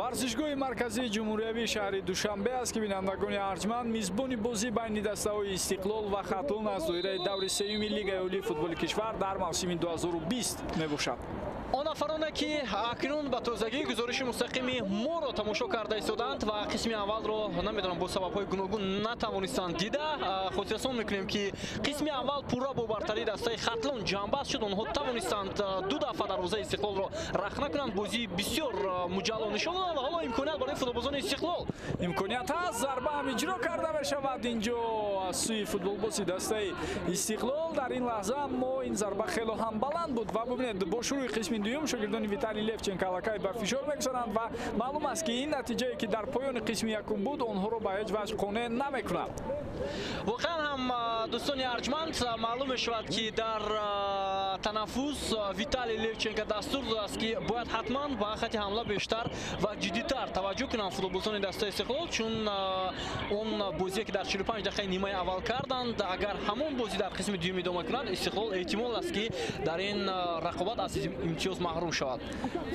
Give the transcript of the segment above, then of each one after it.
Варзишгоҳи марказии ҷумҳуриявии шаҳри Душанбе аст, ки бинандагони арҷманд мизбони бозӣ байни дастаҳои Истиқлол ва Хатлон аз доираи даври сеюми Лигаи олии футболи кишвар дар мавсими 2020 мебошад. Он нафароне ки акнун ба тозагӣ гузориши мустақими моро тамошо карда истоданд ва қисми аввалро намедонам бо сабабҳои гуногун натавонистанд дида, хотиррасон мекунем, ки қисми аввал пурра бо бартарии дастаи Хатлон ҷамъбаст шуд. Онҳо тавонистанд ду дафъа дарвозаи Истиқлолро рахна кунанд. Бозии бисёр муҷалло нишон доданд ва ҳоло имконият барои футболбозони Истиқлол. Имконият ҳаст, зарба ҳам иҷро карда мешавад инҷо аз сӯи футболбози дастаи Истиқлол. Дар ин лаҳза мо ин зарба хело ҳам баланд буд ва бубинед, бо шурӯи қисми дуюм шогирдони Виталий Левченко аллакай ба фишор мегузоранд ва маълум аст, ки ин натиҷае, ки дар поёни қисми якум буд, онҳоро ба ҳеҷ ваҷҳ қонеъ намекунад. Воқеан ҳам, дӯстони арҷманд, маълум мешавад, ки дар танаффус Виталий Левченко дастур додааст, ки бояд ҳатман ба хати ҳамла бештар ва ҷиддитар таваҷҷӯҳ кунанд футболбозони дастаи Истиқлол, чун он бозие, ки дар 45 дақиқаи нимаи аввал карданд, агар ҳамон бозӣ дар қисми дуюм идома кунад, Истиқлол эҳтимол аст, ки дар ин рақобат аз имтиёз маҳрум шавад.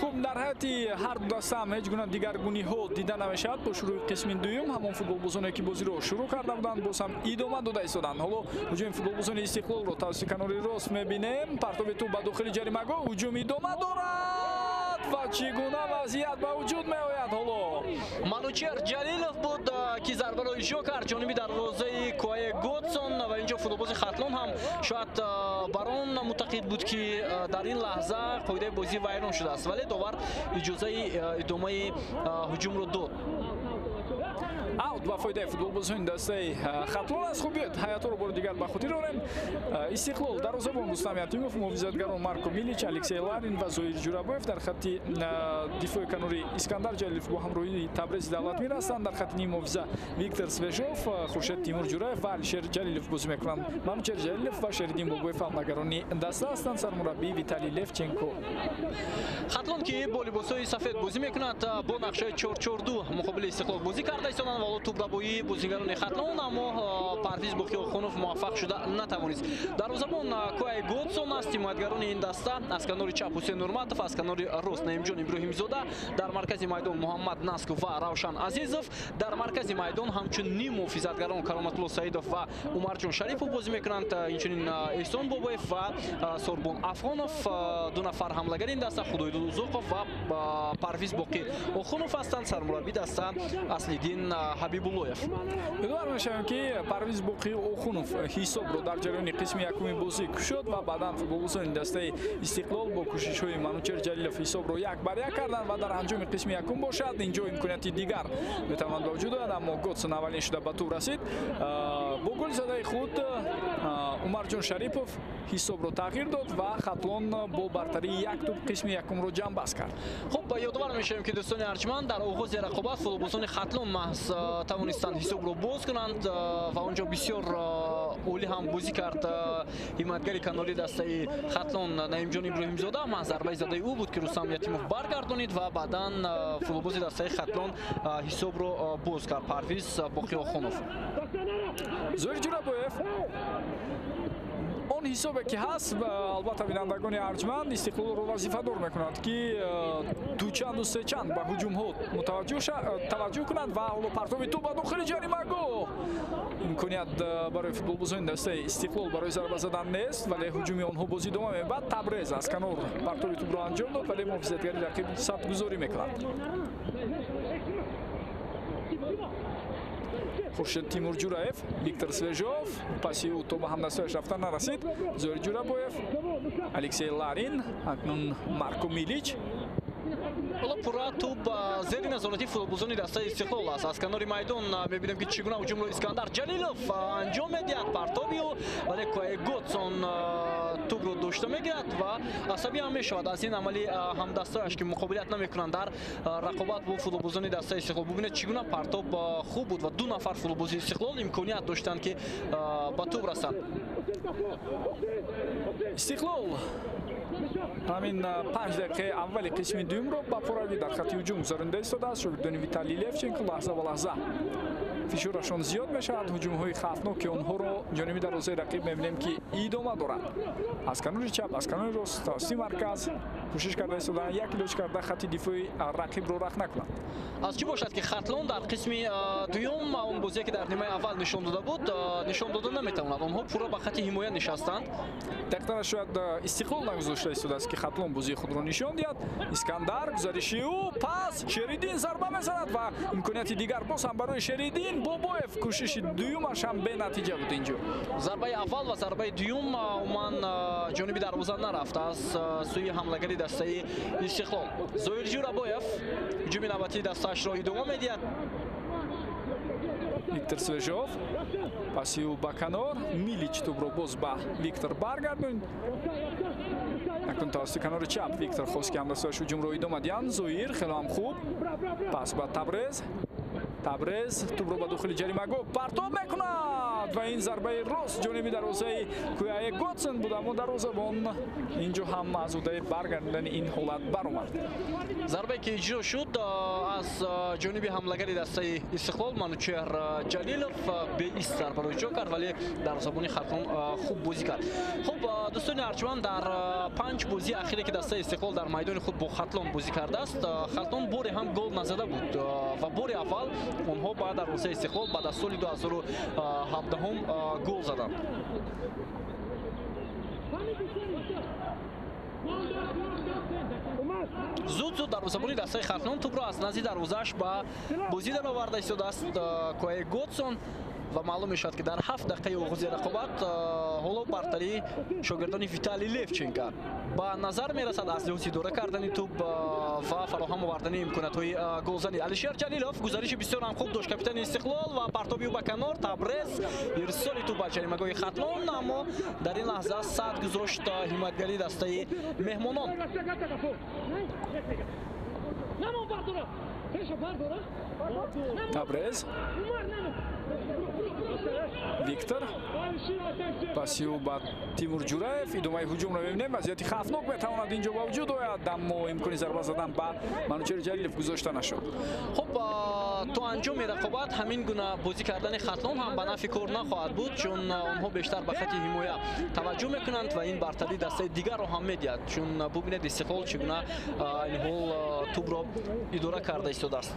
Хуб, дар ҳайати ҳар ду даста ҳам ҳеҷ гуна дигаргуниҳо дида намешавад. Бо шурӯи қисми дуюм ҳамон футболбозоне, ки бозиро шурӯъ карда буданд, боз ҳам идома дода истоданд. Ҳоло ҳуҷуми футболбозони Истиқлолро тавассути канори рост мебинем. Партоби тӯб ба дохили ҷаримагоҳ, ҳуҷум идома дорад ва чӣ гуна вазъият ба вуҷуд меояд ҳоло. Манучер Ҷалилов буд, ки зарбаро иҷро кард ҷониби дарвозаи Куае Готсон ва инҷо футболбози Хатлон ҳам шояд бар он мутақид буд, ки дар ин лаҳза қоидаи бозӣ вайрон шудааст, вале довар иҷозаи идомаи ҳуҷумро дод. Аут ба фоидаи футболбозони дастаи Хатлон аст. Хуб, биёед ҳайатҳоро бори дигар ба хотир орем. Истиқлол: дарвозабон Рустам Ятимов, муҳофизатгарон Марко Милич, Алексей Ларин ва Зоир Ҷурабоев, дар хатти дифои канори Искандар Ҷалилов бо ҳамроҳии Табрези Давлатмир ҳастанд. Дар хатти ниммуҳофиза Виктор Свежов, Хуршед Тимур Ҷураев ва Алишер Ҷалилов бозӣ мекунанд. Манучер Ҷалилов ва Шериддин Бобоев ҳамлагарони даста ҳастанд. Сармураббӣ Виталий Левченко. Хатлон, ки бо либосҳои сафед бозӣ мекунад, бо нақшаи 4-4-2 муқобили Истиқлол бозӣ карда истоданд ва ҳоло тӯбрабоии бозигарони Хатлон, аммо Парвиз Боқиохунов муваффақ шуда натавонист. Дарвозабон Куай Готсон аст. Ҳимоятгарони ин даста: аз канори чап Ҳусейн Нурматов, аз канори рост Наимҷон Иброҳимзода, дар маркази майдон Муҳаммад Насков ва Равшан Азизов. Дар маркази майдон ҳамчун ним муҳофизатгарон Кароматулло Саидов ва Умарҷон Шарипов бозӣ мекунанд, инчунин Эҳсон Бобоев ва Сорбон Афғонов. Ду нафар ҳамлагари ин даста Худойдод Узоқов ва Парвиз Боқӣ Охунов ҳастанд. Сармураббии даста Аслиддин Ҳабибуллоев. Ёдовар мешавем, ки Парвиз Боқӣ Охунов ҳисобро дар ҷараёни қисми якуми бозӣ кушод ва баъдан футболбозони дастаи Истиқлол бо кӯшишҳои Манучер Ҷалилов ҳисобро 1-1 карданд ва дар анҷоми қисми якум бошад, инҷо имконияти дигар метавонад ба вуҷуд ояд, аммо Готсон аввалин шуда ба тӯб расид. Бо гол задаи худ Умарҷон Шарипов ҳисобро тағйир дод ва Хатлон бо бартарии як тӯб қисми якумро ҷамъбаст кард. Хуб, ёдовар мешавем, ки, дӯстони арҷманд, дар оғози рақобат футболбозони Хатлон маҳз тавонистанд ҳисобро боз кунанд ва он ҷо бисёр олӣ ҳам бозӣ кард ҳимоятгари канори дастаи Хатлон Наимҷон Иброҳимзода. Маҳз зарбаи задаи ӯ буд, ки Рустам Ятимов баргардонид ва баъдан футболбози дастаи Хатлон ҳисобро боз кард, Парвиз Боқиохунов. Зоир Ҷурабоев. Он ҳисобе, ки ҳаст, албатта, бинандагони арҷманд, Истиқлолро вазифадор мекунад, ки дучанду сечанд ба ҳуҷумҳо таваҷҷӯҳ кунанд. Ва ҳоло партоби тӯб ба дохили ҷаримагоҳ, имконият барои футболбозони дастаи Истиқлол барои зарба задан нест, вале ҳуҷуми онҳо боз идома меёбад. Табрез аз канор партоби тӯбро анҷом дод, вале муҳофизатгари рақиб садгузорӣ мекунад. Хуршед Тимур Ҷураев, Виктор Свежов, паси ӯ то ба ҳамдастааш рафта нарасид. Зоир Ҷурабоев, Алексей Ларин, акнун Марко Милич. Ҳоло пурра тӯб зери назорати футболбозони дастаи Истиқлол аст. Аз канори майдон мебинем, ки чӣ гуна ҳуҷумро Искандар Ҷалилов анҷом медиҳад. Партоби ӯ, вале Куай Готсон тӯбро дошта мегирад ва асабӣ ҳам мешавад аз ин амали ҳамдастааш, ки муқобилият намекунанд дар рақобат бо футболбозони дастаи Истиқлол. Бубинед, чӣ гуна партоб хуб буд ва ду нафар футболбози Истиқлол имконият доштанд, ки ба тӯб расанд. Истиқлол ҳамин 5 дақиқаи аввали қисми дуюмро ба пуррагӣ дар хатти ҳуҷум гузаронда истодааст. Шогирдони Виталий Левченко лаҳза ба лаҳза фишорашон зиёд мешавад. Ҳуҷумҳои хавфнок, ки онҳоро ҷониби дарвозаи рақиб мебинем, ки идома дорад. Аз канори чап, аз канори рост, тавассути марказ кӯшиш карда истоданд, як илоҷ карда хатти дифои рақибро рахт накунанд. Аз чӣ бошад, ки Хатлон дар қисми дуюм он бозие, ки дар нимаи аввал нишон дода буд, нишон дода наметавонад. Онҳо пурра ба хатти ҳимоя нишастанд. Дақиқтара шояд Истиқлол нагузошта истодааст, ки Хатлон бозии худро нишон диҳад. Искандар, гузариши ӯ, пас, Шериддин зарба мезанад ва имконияти дигар боз ҳам барои Шериддин. Бобоев, кӯшиши дуюмаш ҳам бенатиҷа буд инҷо. Зарбаи аввал ва зарбаи дуюм умуман ҷониби дарвоза нарафт аз сӯи ҳамлагари дастаи Истиқлол. Зоир Ҷурабоев ҳуҷуми навбатии дастаашро идома медиҳад. Виктор Свежов, паси ӯ ба канор, Милич тӯбро боз ба Виктор баргардонд. Акнун тавассути канори чап Виктор хост, ки ҳамдастааш ҳуҷумро идома диҳанд. Зоир хело ҳам хуб пас ба Табрез. Табрез тӯбро ба дохили ҷаримагоҳ партоб мекунад ва ин зарбаи рост ҷониби дарвозаи Куяе Готсен буд, аммо дарвозабон инҷо ҳам аз уҳдаи баргардондани ин ҳолат баромад. Зарбае, ки иҷро шуд аз ҷониби ҳамлагари дастаи Истиқлол Манучеҳр Ҷалилов, беист зарбаро иҷро кард, вале дарвозабони Хатлон хуб бозӣ кард. Хуб, дӯстони арҷманд, дар 5 бозии ахире, ки дастаи Истиқлол дар майдони худ бо Хатлон бозӣ кардааст, Хатлон боре ҳам гол назада буд ва бори аввал онҳо ба дарвозаи Истиқлол баъд аз соли 2017 гол заданд. Зуд-зуд дарвозабони дастаи Хатлон тӯбро аз назди дарвозааш ба бозӣ дароварда истодааст Куае Готсон ва маълум мешавад, ки дар 7 дақиқаи оғози рақобат ҳоло бартарии шогирдони Виталий Левченко ба назар мерасад аз лиҳози идора кардани тӯб ва фароҳам овардани имкониятҳои голзанӣ. Алишер Ҷалилов гузариши бисёр ҳам хуб дошт капитани Истиқлол ва партоби ӯ ба канор. Табрез, ирсоли тӯб ба ҷаримагоҳи Хатлон, аммо дар ин лаҳза сад гузошт ҳимоятгарии дастаи меҳмонон. Табрез, Виктор, паси ӯ ба Тимур Ҷураев. Идомаи ҳуҷумро мебинем. Вазъияти хавфнок метавонад инҷо ба вуҷуд ояд, аммо имкони зарба задан ба Манучеҳр Ҷалилов гузошта нашуд. Хуб, то анҷоми рақобат ҳамин гуна бозӣ кардани Хатлон ҳам ба нафъи кор нахоҳад буд, чун онҳо бештар ба хатти ҳимоя таваҷҷӯҳ мекунанд ва ин бартарии дастаи дигарро ҳам медиҳад, чун бубинед, Истиқлол чӣ гуна ин ҳол тӯбро идора карда истодааст.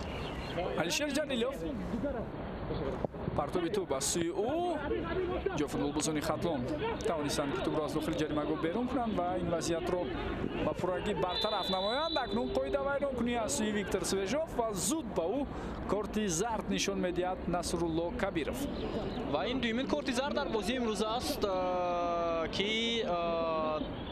Алишер Ҷалилов, партоби тӯб аз сӯи ӯ. Ҷо футболбозони Хатлон тавонистанд, ки тӯбро аз дохили ҷаримагоҳ берун кунанд ва ин вазъиятро ба пуррагӣ бартараф намоянд. Акнун қоидавайронкунӣ аз сӯи Виктор Свежов ва зуд ба ӯ корти зард нишон медиҳад Насрулло Кабиров. Ва ин дуюмин корти зард дар бозии имрӯза аст, ки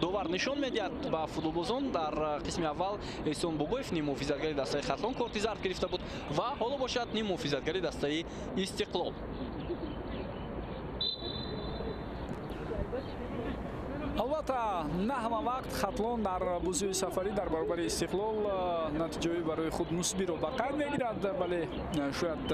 довар нишон медиҳад ба футболбозон. Дар қисми аввал Эҳсон Бобоев, ниммуҳофизатгари дастаи Хатлон, корти зард гирифта буд ва ҳоло бошад ниммуҳофизатгари дастаи Истиқлол. Албатта, на ҳама вақт Хатлон дар бозиҳои сафарӣ дар баробари Истиқлол натиҷаҳои барои худ мусбиро ба қайд мегирад, вале шояд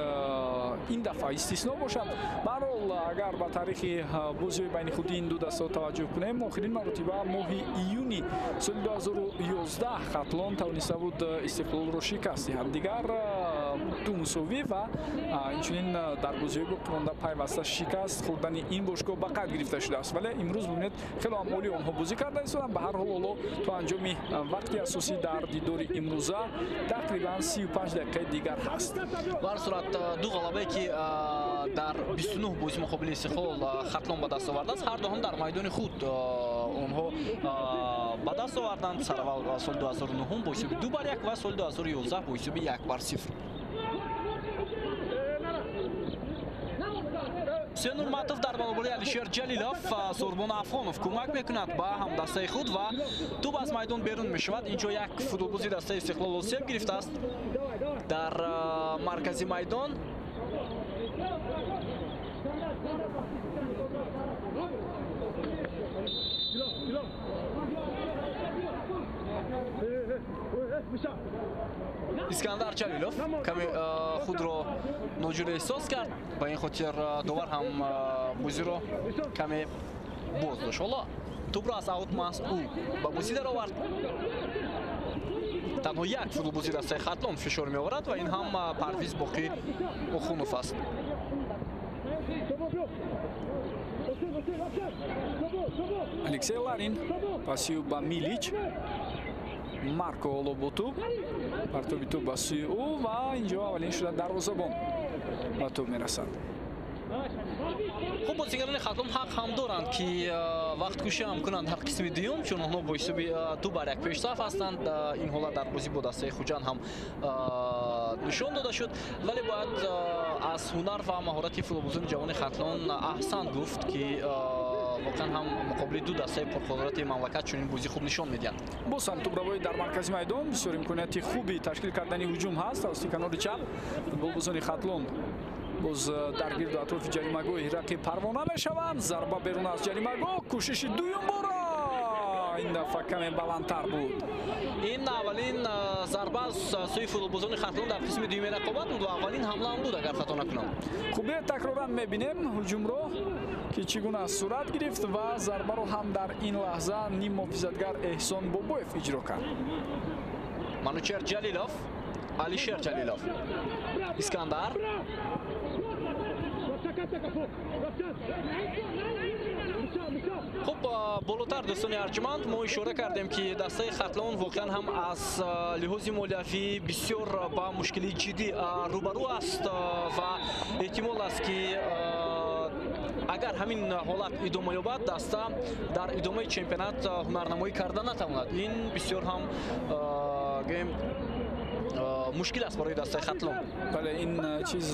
ин дафъа истисно бошад. Ба ҳар ҳол, агар ба таърихи бозиҳои байни худи ин ду дастаҳо таваҷҷӯҳ кунем, охирин маротиба моҳи июни соли 2011 Хатлон тавониста буд Истиқлолро шикаст диҳад. Дигар ду мусовӣ ва инчунин дар бозиҳои боқимонда пайваста шикаст хӯрдани ин бошгоҳ ба қайд гирифта шудааст. Вале имрӯз бубинед, хело ҳам олӣ онҳо бозӣ карда истоданд. Ба ҳар ҳол, ҳоло то анҷоми вақти асосӣ дар дидори имрӯза тақрибан 35 дақиқаи дигар ҳаст. Ба ҳар сурат, ду ғалабае, ки дар 29 бозӣ муқобили Истиқлол Хатлон ба даст овардааст, ҳар ду ҳам дар майдони худ онҳо ба даст оварданд. Сараввал соли 2009 бо ҳисоби 2-1 ва соли 2011 бо ҳисоби 1-0. Ҳусейн Нурматов дар баробари Алишер Ҷалилов, Сурбон Афғонов кӯмак мекунад ба ҳамдастаи худ ва тӯб аз майдон берун мешавад. Инҷо як футболбози дастаи Истиқлол осеб гирифтааст дар маркази майдон. Искандар Ҷалилов каме худро ноҷур эҳсос кард, ба ин хотир довар ҳам бозиро каме боз дошт. Ҳоло тӯбро аз аут маҳз ӯ ба бозӣ даровард. Танҳо як футболбози дастаи Хатлон фишор меоварад ва ин ҳам Парвиз Боқӣ Охунов аст. Алексей Ларин пасию ба Милич, Марко Лоботу партоби тӯб ба сӯи ӯ ва инҷо аввалин шуда дарвозабон ба тӯб мерасад. Хуб, бозигарони Хатлон ҳақ ҳам доранд, ки вақткушӣ ҳам кунанд дар қисми дуюм, чун онҳо бо ҳисоби 2-1 пешсаф ҳастанд. Ин ҳолат дар бозӣ бо дастаи Хуҷанд ҳам нишон дода шуд, вале бояд аз ҳунар ва маҳорати футболбозони ҷавони Хатлон аҳсан гуфт, ки воқеан ҳам муқобили ду дастаи пурқудрати мамлакат чунин бозӣ хуб нишон медиҳанд. Боз ҳам тӯбравоӣ дар маркази майдон, бисёр имконияти хуби ташкил кардани ҳуҷум ҳаст. Тавассути канори чап футболбозони Хатлон боз дар гирду атрофи ҷаримагоҳи рақиб парвона мешаванд. Зарба берун аз ҷаримагоҳ, кӯшиши дуюм бора, ин дафъа каме баландтар буд. Ин аввалин зарба аз сӯи футболбозони Хатлон дар қисми дуюми рақобат буд ва аввалин ҳамла ҳам буд, агар хато накунам. Хуб, такроран мебинем ҳуҷумро, ки чӣ гуна сурат гирифт ва зарбаро ҳам дар ин лаҳза ним муҳофизатгар Эҳсон Бобоев иҷро кард. Манучер Ҷалилов, Алишер Ҷалилов, Искандар. Хуб, болотар дӯстони арҷманд, мо ишора кардем, ки дастаи Хатлон воқеан ҳам аз лиҳози молиявӣ бисёр ба мушкилии ҷиддӣ рӯбарӯ аст ва эҳтимол аст, ки агар ҳамин ҳолат идома ёбад, даста дар идомаи чемпионат ҳунарнамоӣ карда натавонад. Ин бисёр ҳам гӯем мушкил аст барои дастаи Хатлон. Бале, ин чиз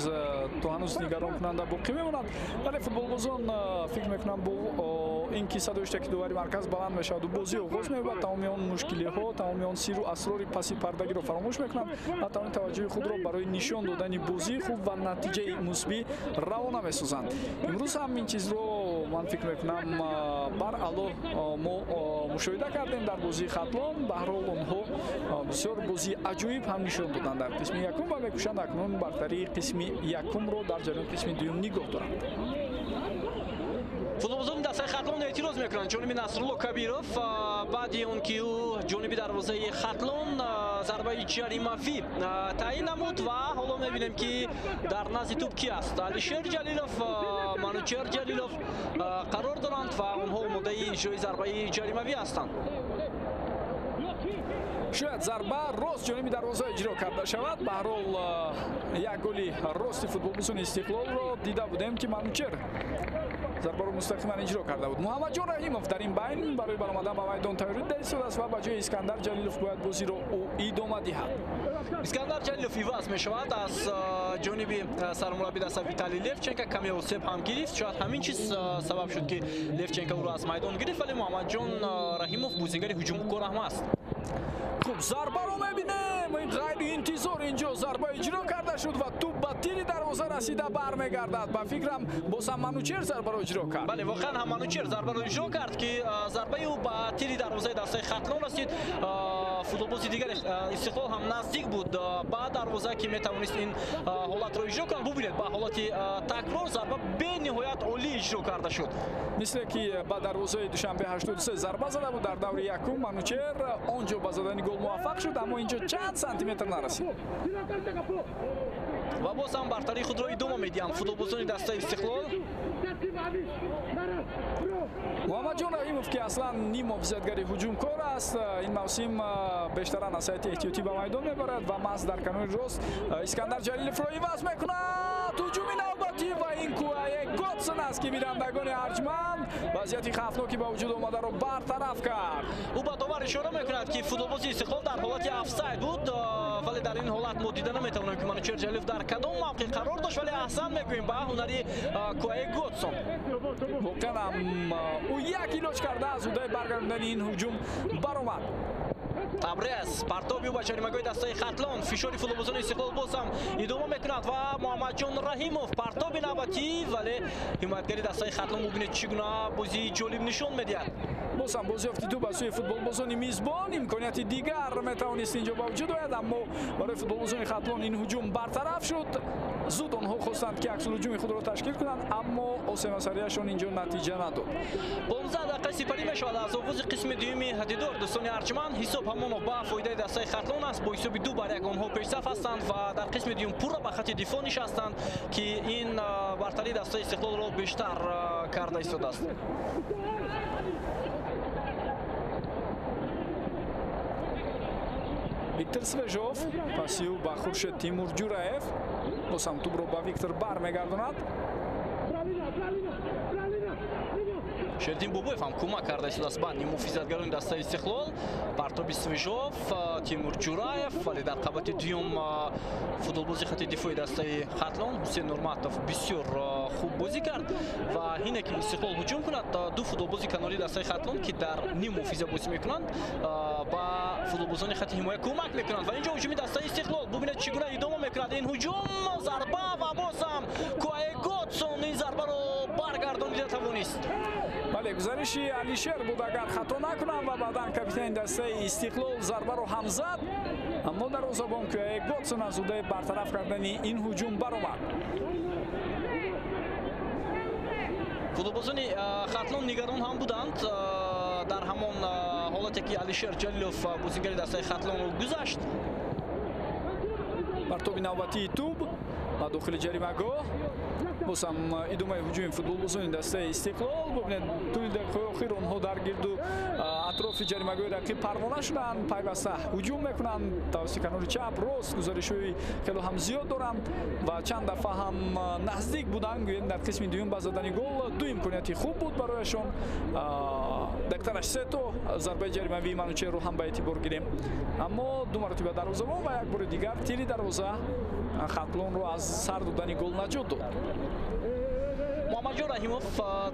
то ҳанӯз нигаронкунанда боқӣ мемонад, вале футболбозон фикр мекунам, бо ин ки садои штаки довари марказ баланд мешаваду бозӣ оғоз меёбад, тамоми он мушкилиҳо, тамоми он сиру асрори паси пардагиро фаромӯш мекунанд ва тамоми таваҷҷӯҳи худро барои нишон додани бозии хуб ва натиҷаи мусбӣ равона месозанд. Имрӯз ҳам ин чизро ман фикр мекунам баръало мо мушоҳида кардем дар бозии Хатлон. Ба ҳар ҳол онҳо бисёр бозии аҷоиб ҳам нишон доданд дар қисми якум ва мекӯшанд акнун бартарии қисми якумро дар ҷараёни қисми дуюм нигоҳ доранд. Футболбозони дастаи Хатлон эътироз мекунанд ҷониби Насрулло Кабиров баъди он ки ӯ ҷониби дарвозаи Хатлон зарбаи ҷаримавӣ таъин намуд ва ҳоло мебинем, ки дар назди тӯб ки аст. Алишер Ҷалилов, Манучер Ҷалилов қарор доранд ва онҳо омодаи иҷрои зарбаи ҷаримавӣ ҳастанд. Шояд зарба рост ҷониби дарвоза иҷро карда шавад. Ба ҳар ҳол як голи рости футболбозони Истиқлолро дида будем, ки Манучер зарбаро мустақиман иҷро карда буд. Муҳаммадҷон Раҳимов дар ин байн барои баромадан ба майдон тайёрӣ дида истодааст ва ба ҷои Искандар Ҷалилов бояд бозиро ӯ идома диҳад. Искандар Ҷалилов иваз мешавад аз ҷониби сармурабби даста Виталий Левченко. Каме осеб ҳам гирифт, шояд ҳамин чиз сабаб шуд, ки Левченко ӯро аз майдон гирифт, вале Муҳаммадҷон Раҳимов бозингари ҳуҷумкор ҳам аст. Хуб, зарбаро мебинем. Ғайриинтизор инҷо зарба иҷро карда шуд ва тӯб ба тири дарвоза расида бармегардад. Ба фикрам боз ҳам Манучер зарбаро иҷро кард. Бале, воқеан ҳам Манучер зарбаро иҷро кард, ки зарбаи ӯ ба тири дарвозаи дастаи Хатлон расид. Футболбози дигари Истиқлол ҳам наздик буд ба дарвоза, ки метавонист ин ҳолатро иҷро кунад. Бубинед, ба ҳолати такрор зарба бениҳоят олӣ иҷро карда шуд. Мисле ки ба дарвозаи Душанбе 83 зарба зада буд дар даври якум, Манучер он ҷо ба задани гол муваффақ шуд, аммо инҷо чанд сантиметр нарасид. Ва боз ҳам бартарии худро идома медиҳанд футболбозони дастаи Истиқлол. Муҳаммадҷон Раҳимов, ки аслан ним муҳофизатгари ҳуҷумкор аст, ин мавсим бештаран аз ҳайати эҳтиётӣ ба майдон мебарад ва маҳз дар канори рост Искандар Ҷалиловро иваз мекунад. Ҳуҷуми навбатӣ ва ин Куае Готсон аст, ки бинандагони арҷманд вазъияти хавфноки ба вуҷуд омадаро бартараф кард. Ӯ ба довар ишора мекунад, ки футболбози Истиқлол дар ҳолати офсайд буд, вале дар ин ҳолат мо дида наметавонем, ки Манучер Ҷалилов дар кадом мавқеъ қарор дошт, вале аҳсан мегӯем ба ҳунари Куае Готсон. Воқеан ҳам ӯ як илоҷ карда аз ҳудаи баргардондани ин ҳуҷум баромад. Табрез партоби ӯ ба ҷаримагоҳи дастаи Хатлон. Фишори футболбозони Истиқлол боз ҳам идома мекунад ва Муҳаммадҷон Раҳимов партоби навбатӣ, вале ҳимоятгари дастаи Хатлон бубинед чӣ гуна бозии ҷолиб нишон медиҳад. Боз ҳам бозиёфти тӯб аз сӯи футболбозони мизбон. Имконияти дигар метавонист инҷо ба вуҷуд ояд, аммо барои футболбозони Хатлон ин ҳуҷум бартараф шуд. Зуд онҳо хостанд ки аксулҳуҷуми худро ташкил кунанд, аммо осемасарияшон инҷо натиҷа надод. 15 дақиқа сипарӣ мешавад аз оғози қисми дуюми дидор. Дӯстони арҷманд, ҳисоб ҳамоно ба фоидаи дастаи Хатлон аст. Бо ҳисоби 2-1 онҳо пешсаф ҳастанд ва дар қисми дуюм пурра ба хати дифоъ нишастанд, ки ин бартарии дастаи Истиқлолро бештар карда истодааст. Виктор Свежов паси ӯ ба Хуршед Тимур Ҷураев. Боз ҳам тӯбро ба Виктор бармегардонад. Шердин Бобоев ҳам кӯмак карда истодааст ба ниммуҳофизатгарони дастаи Истиқлол. Партоби Свежов, Тимур Ҷураев, вале дар қабати дуюм футболбози хати дифои дастаи Хатлон Ҳусейн Нурматов бисёр хуб бозӣ кард ва ҳине ки Истиқлол ҳуҷум кунад, ду футболбози канории дастаи Хатлон, ки дар ниммуҳофиза бозӣ мекунанд, ба футболбозони хати ҳимоя кӯмак мекунанд. Ва инҷо ҳуҷуми дастаи Истиқлол бубинед чӣ гуна идома мекунад ин ҳуҷум. Зарба ва боз ҳам Куае Готсон ин зарбаро баргардонида тавонист. Бале, гузариши Алишер буд, агар хато накунам, ва баъдан капитани дастаи Истиқлол зарбаро ҳам зад, аммо дарвозабон Куае Готсон аз ӯҳдаи бартараф кардани ин ҳуҷум баромад. Футболбозони Хатлон нигарон ҳам буданд дар ҳамон ҳолате ки Алишер Ҷалилов бозигари дастаи Хатлонро гузашт. Партоби навбатии тӯб ба дохили ҷаримагоҳ. Боз ҳам идомаи ҳуҷуми футболбозони дастаи Истиқлол. Бубинед, тӯли дақиқаҳои охир онҳо дар гирду атрофи ҷаримагоҳи рақиб парвона шуданд, пайваста ҳуҷум мекунанд тавассути канори чап, рост. Гузаришҳои хело ҳам зиёд доранд ва чанд дафъа ҳам наздик буданд. Гӯем, дар қисми дуюм ба задани гол ду имконияти хуб буд барояшон. Дақтараш се то зарбаи ҷаримавии Манучерро ҳам ба эътибор гирем, аммо ду маротиба дарвозабон ва як бори дигар тири дарвоза Хатлонро аз сар додани гол наҷот дод. Муҳаммадҷон Раҳимов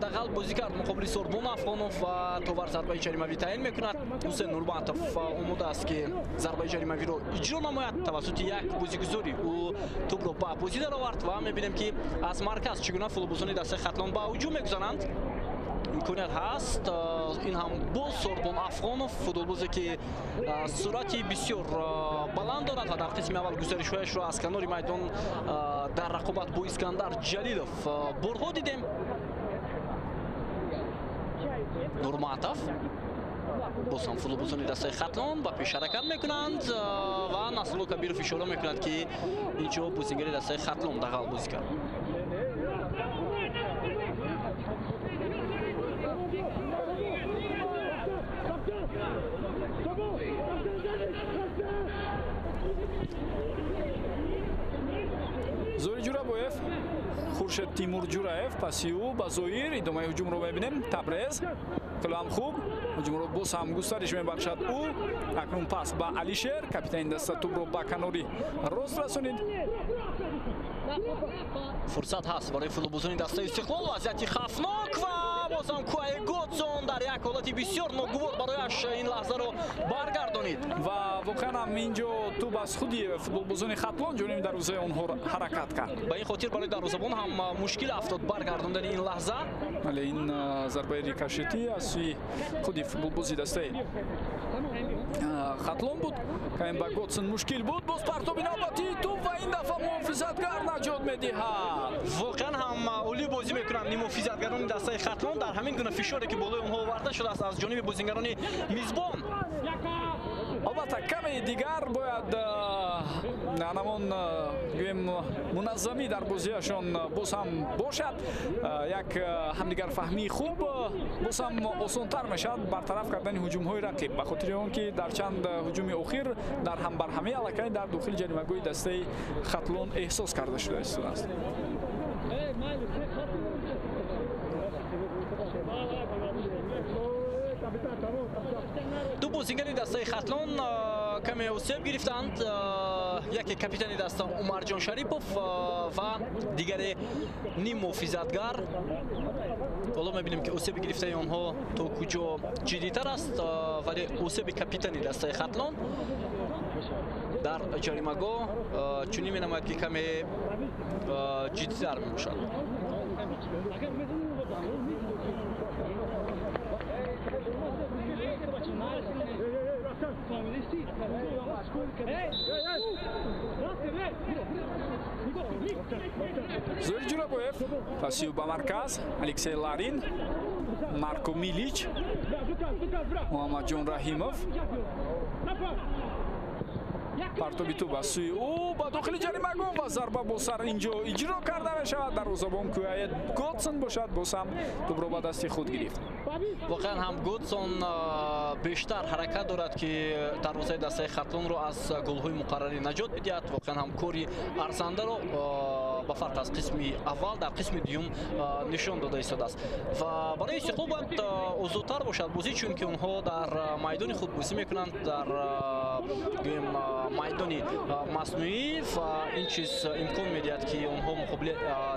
дағал бозӣ кард муқобили Сорбон Афғонов ва товар зарбаи ҷаримавӣ таъин мекунад. Ҳусейн Нурматов омода аст, ки зарбаи ҷаримавиро иҷро намояд. Тавассути як бозигузорӣ ӯ тӯбро ба бозӣ даровард ва мебинем, ки аз марказ чӣ гуна футболбозони дастаи Хатлон ба ҳуҷум мегузаранд. Имконият ҳаст. Ин ҳам боз Сорбон Афғонов, футболбозе ки суръати бисёр баланд дорад ва дар қисми аввал гузаришҳояшро аз канори майдон дар рақобат бо Искандар Ҷалилов борҳо дидем. Нурматов боз ҳам футболбозони дастаи Хатлон ба пеш ҳаракат мекунанд ва Насрулло Кабиров ишора мекунад, ки инҷо бозигари дастаи Хатлон дағал бозӣ кард. Зоир Ҷурабоев, Хуршед Тимур Ҷураев паси ӯ ба Зоир. Идомаи ҳуҷумро мебинем. Табрез хело ҳам хуб ҳуҷумро боз ҳам густариш мебахшад ӯ. Акнун пас ба Алишер, капитани даста тӯбро ба канори рост расонид. Фурсат ҳаст барои футболбозони дастаи Истиқлол. Вазъияти хавфнок ва боз ҳам Куае Готсон дар як ҳолати бисёр ногувор барояш ин лаҳзаро баргардонид. Ва воқеан ҳам инҷо тӯб аз худи футболбозони Хатлон ҷониби дарвозаи онҳо ҳаракат кард. Ба ин хотир барои дарвозабон ҳам мушкил афтод баргардондани ин лаҳза. Вале ин зарбаи рикошетӣ аз сӯи худи футболбози дастаи Хатлон буд. Каме ба Готсон мушкил буд. Боз партоби навбатии тӯб ва ин дафъа муҳофизатгар наҷот медиҳад. Воқеан ҳам олӣ бозӣ мекунанд ниммуҳофизатгарони дастаи Хатлон дар ҳамин гуна фишоре, ки болои онҳо оварда шудааст аз ҷониби бозигарони мизбон. Албатта, каме дигар бояд анамон гӯем муназзамӣ дар бозиашон боз ҳам бошад. Як ҳамдигарфаҳмии хуб боз ҳам осонтар мешавад бартараф кардани ҳуҷумҳои рақиб, ба хотири он ки дар чанд ҳуҷуми охир дар ҳамбарҳамӣ аллакай дар дохили ҷаримагоҳи дастаи Хатлон эҳсос карда шуда истодааст. Ду бозигари дастаи Хатлон каме осеб гирифтанд. Яке капитани даста Умарҷон Шарипов ва дигаре ним муҳофизатгар. Ҳоло мебинем, ки осеби гирифтаи онҳо то куҷо ҷиддитар аст, вале осеби капитани дастаи Хатлон дар ҷаримагоҳ чунин менамояд, ки каме ҷиддитар мебошад. Зоир Ҷурабоев пасию ба марказ, Алексей Ларин, Марко Милич, Муҳаммадҷон Раҳимов. Партоби тӯб аз сӯи ӯ ба дохили ҷаримагоҳ ва зарба бо сар инҷо иҷро карда мешавад. Дарвозабон Куяет Годсон бошад, боз ҳам тӯбро ба дасти худ гирифт. Воқеан ҳам Годсон бештар ҳаракат дорад, ки дарвозаи дастаи Хатлонро аз голҳои муқаррарӣ наҷот бидиҳад. Воқеан ҳам кори арзандаро ба фарқ аз қисми аввал дар қисми дуюм нишон дода истодааст. Ва барои Истиқлол бояд озодтар бошад бозӣ, чунки онҳо дар майдони худ бозӣ мекунанд, дар гӯем майдони маснуӣ, ва ин чиз имкон медиҳад, ки онҳо муқобили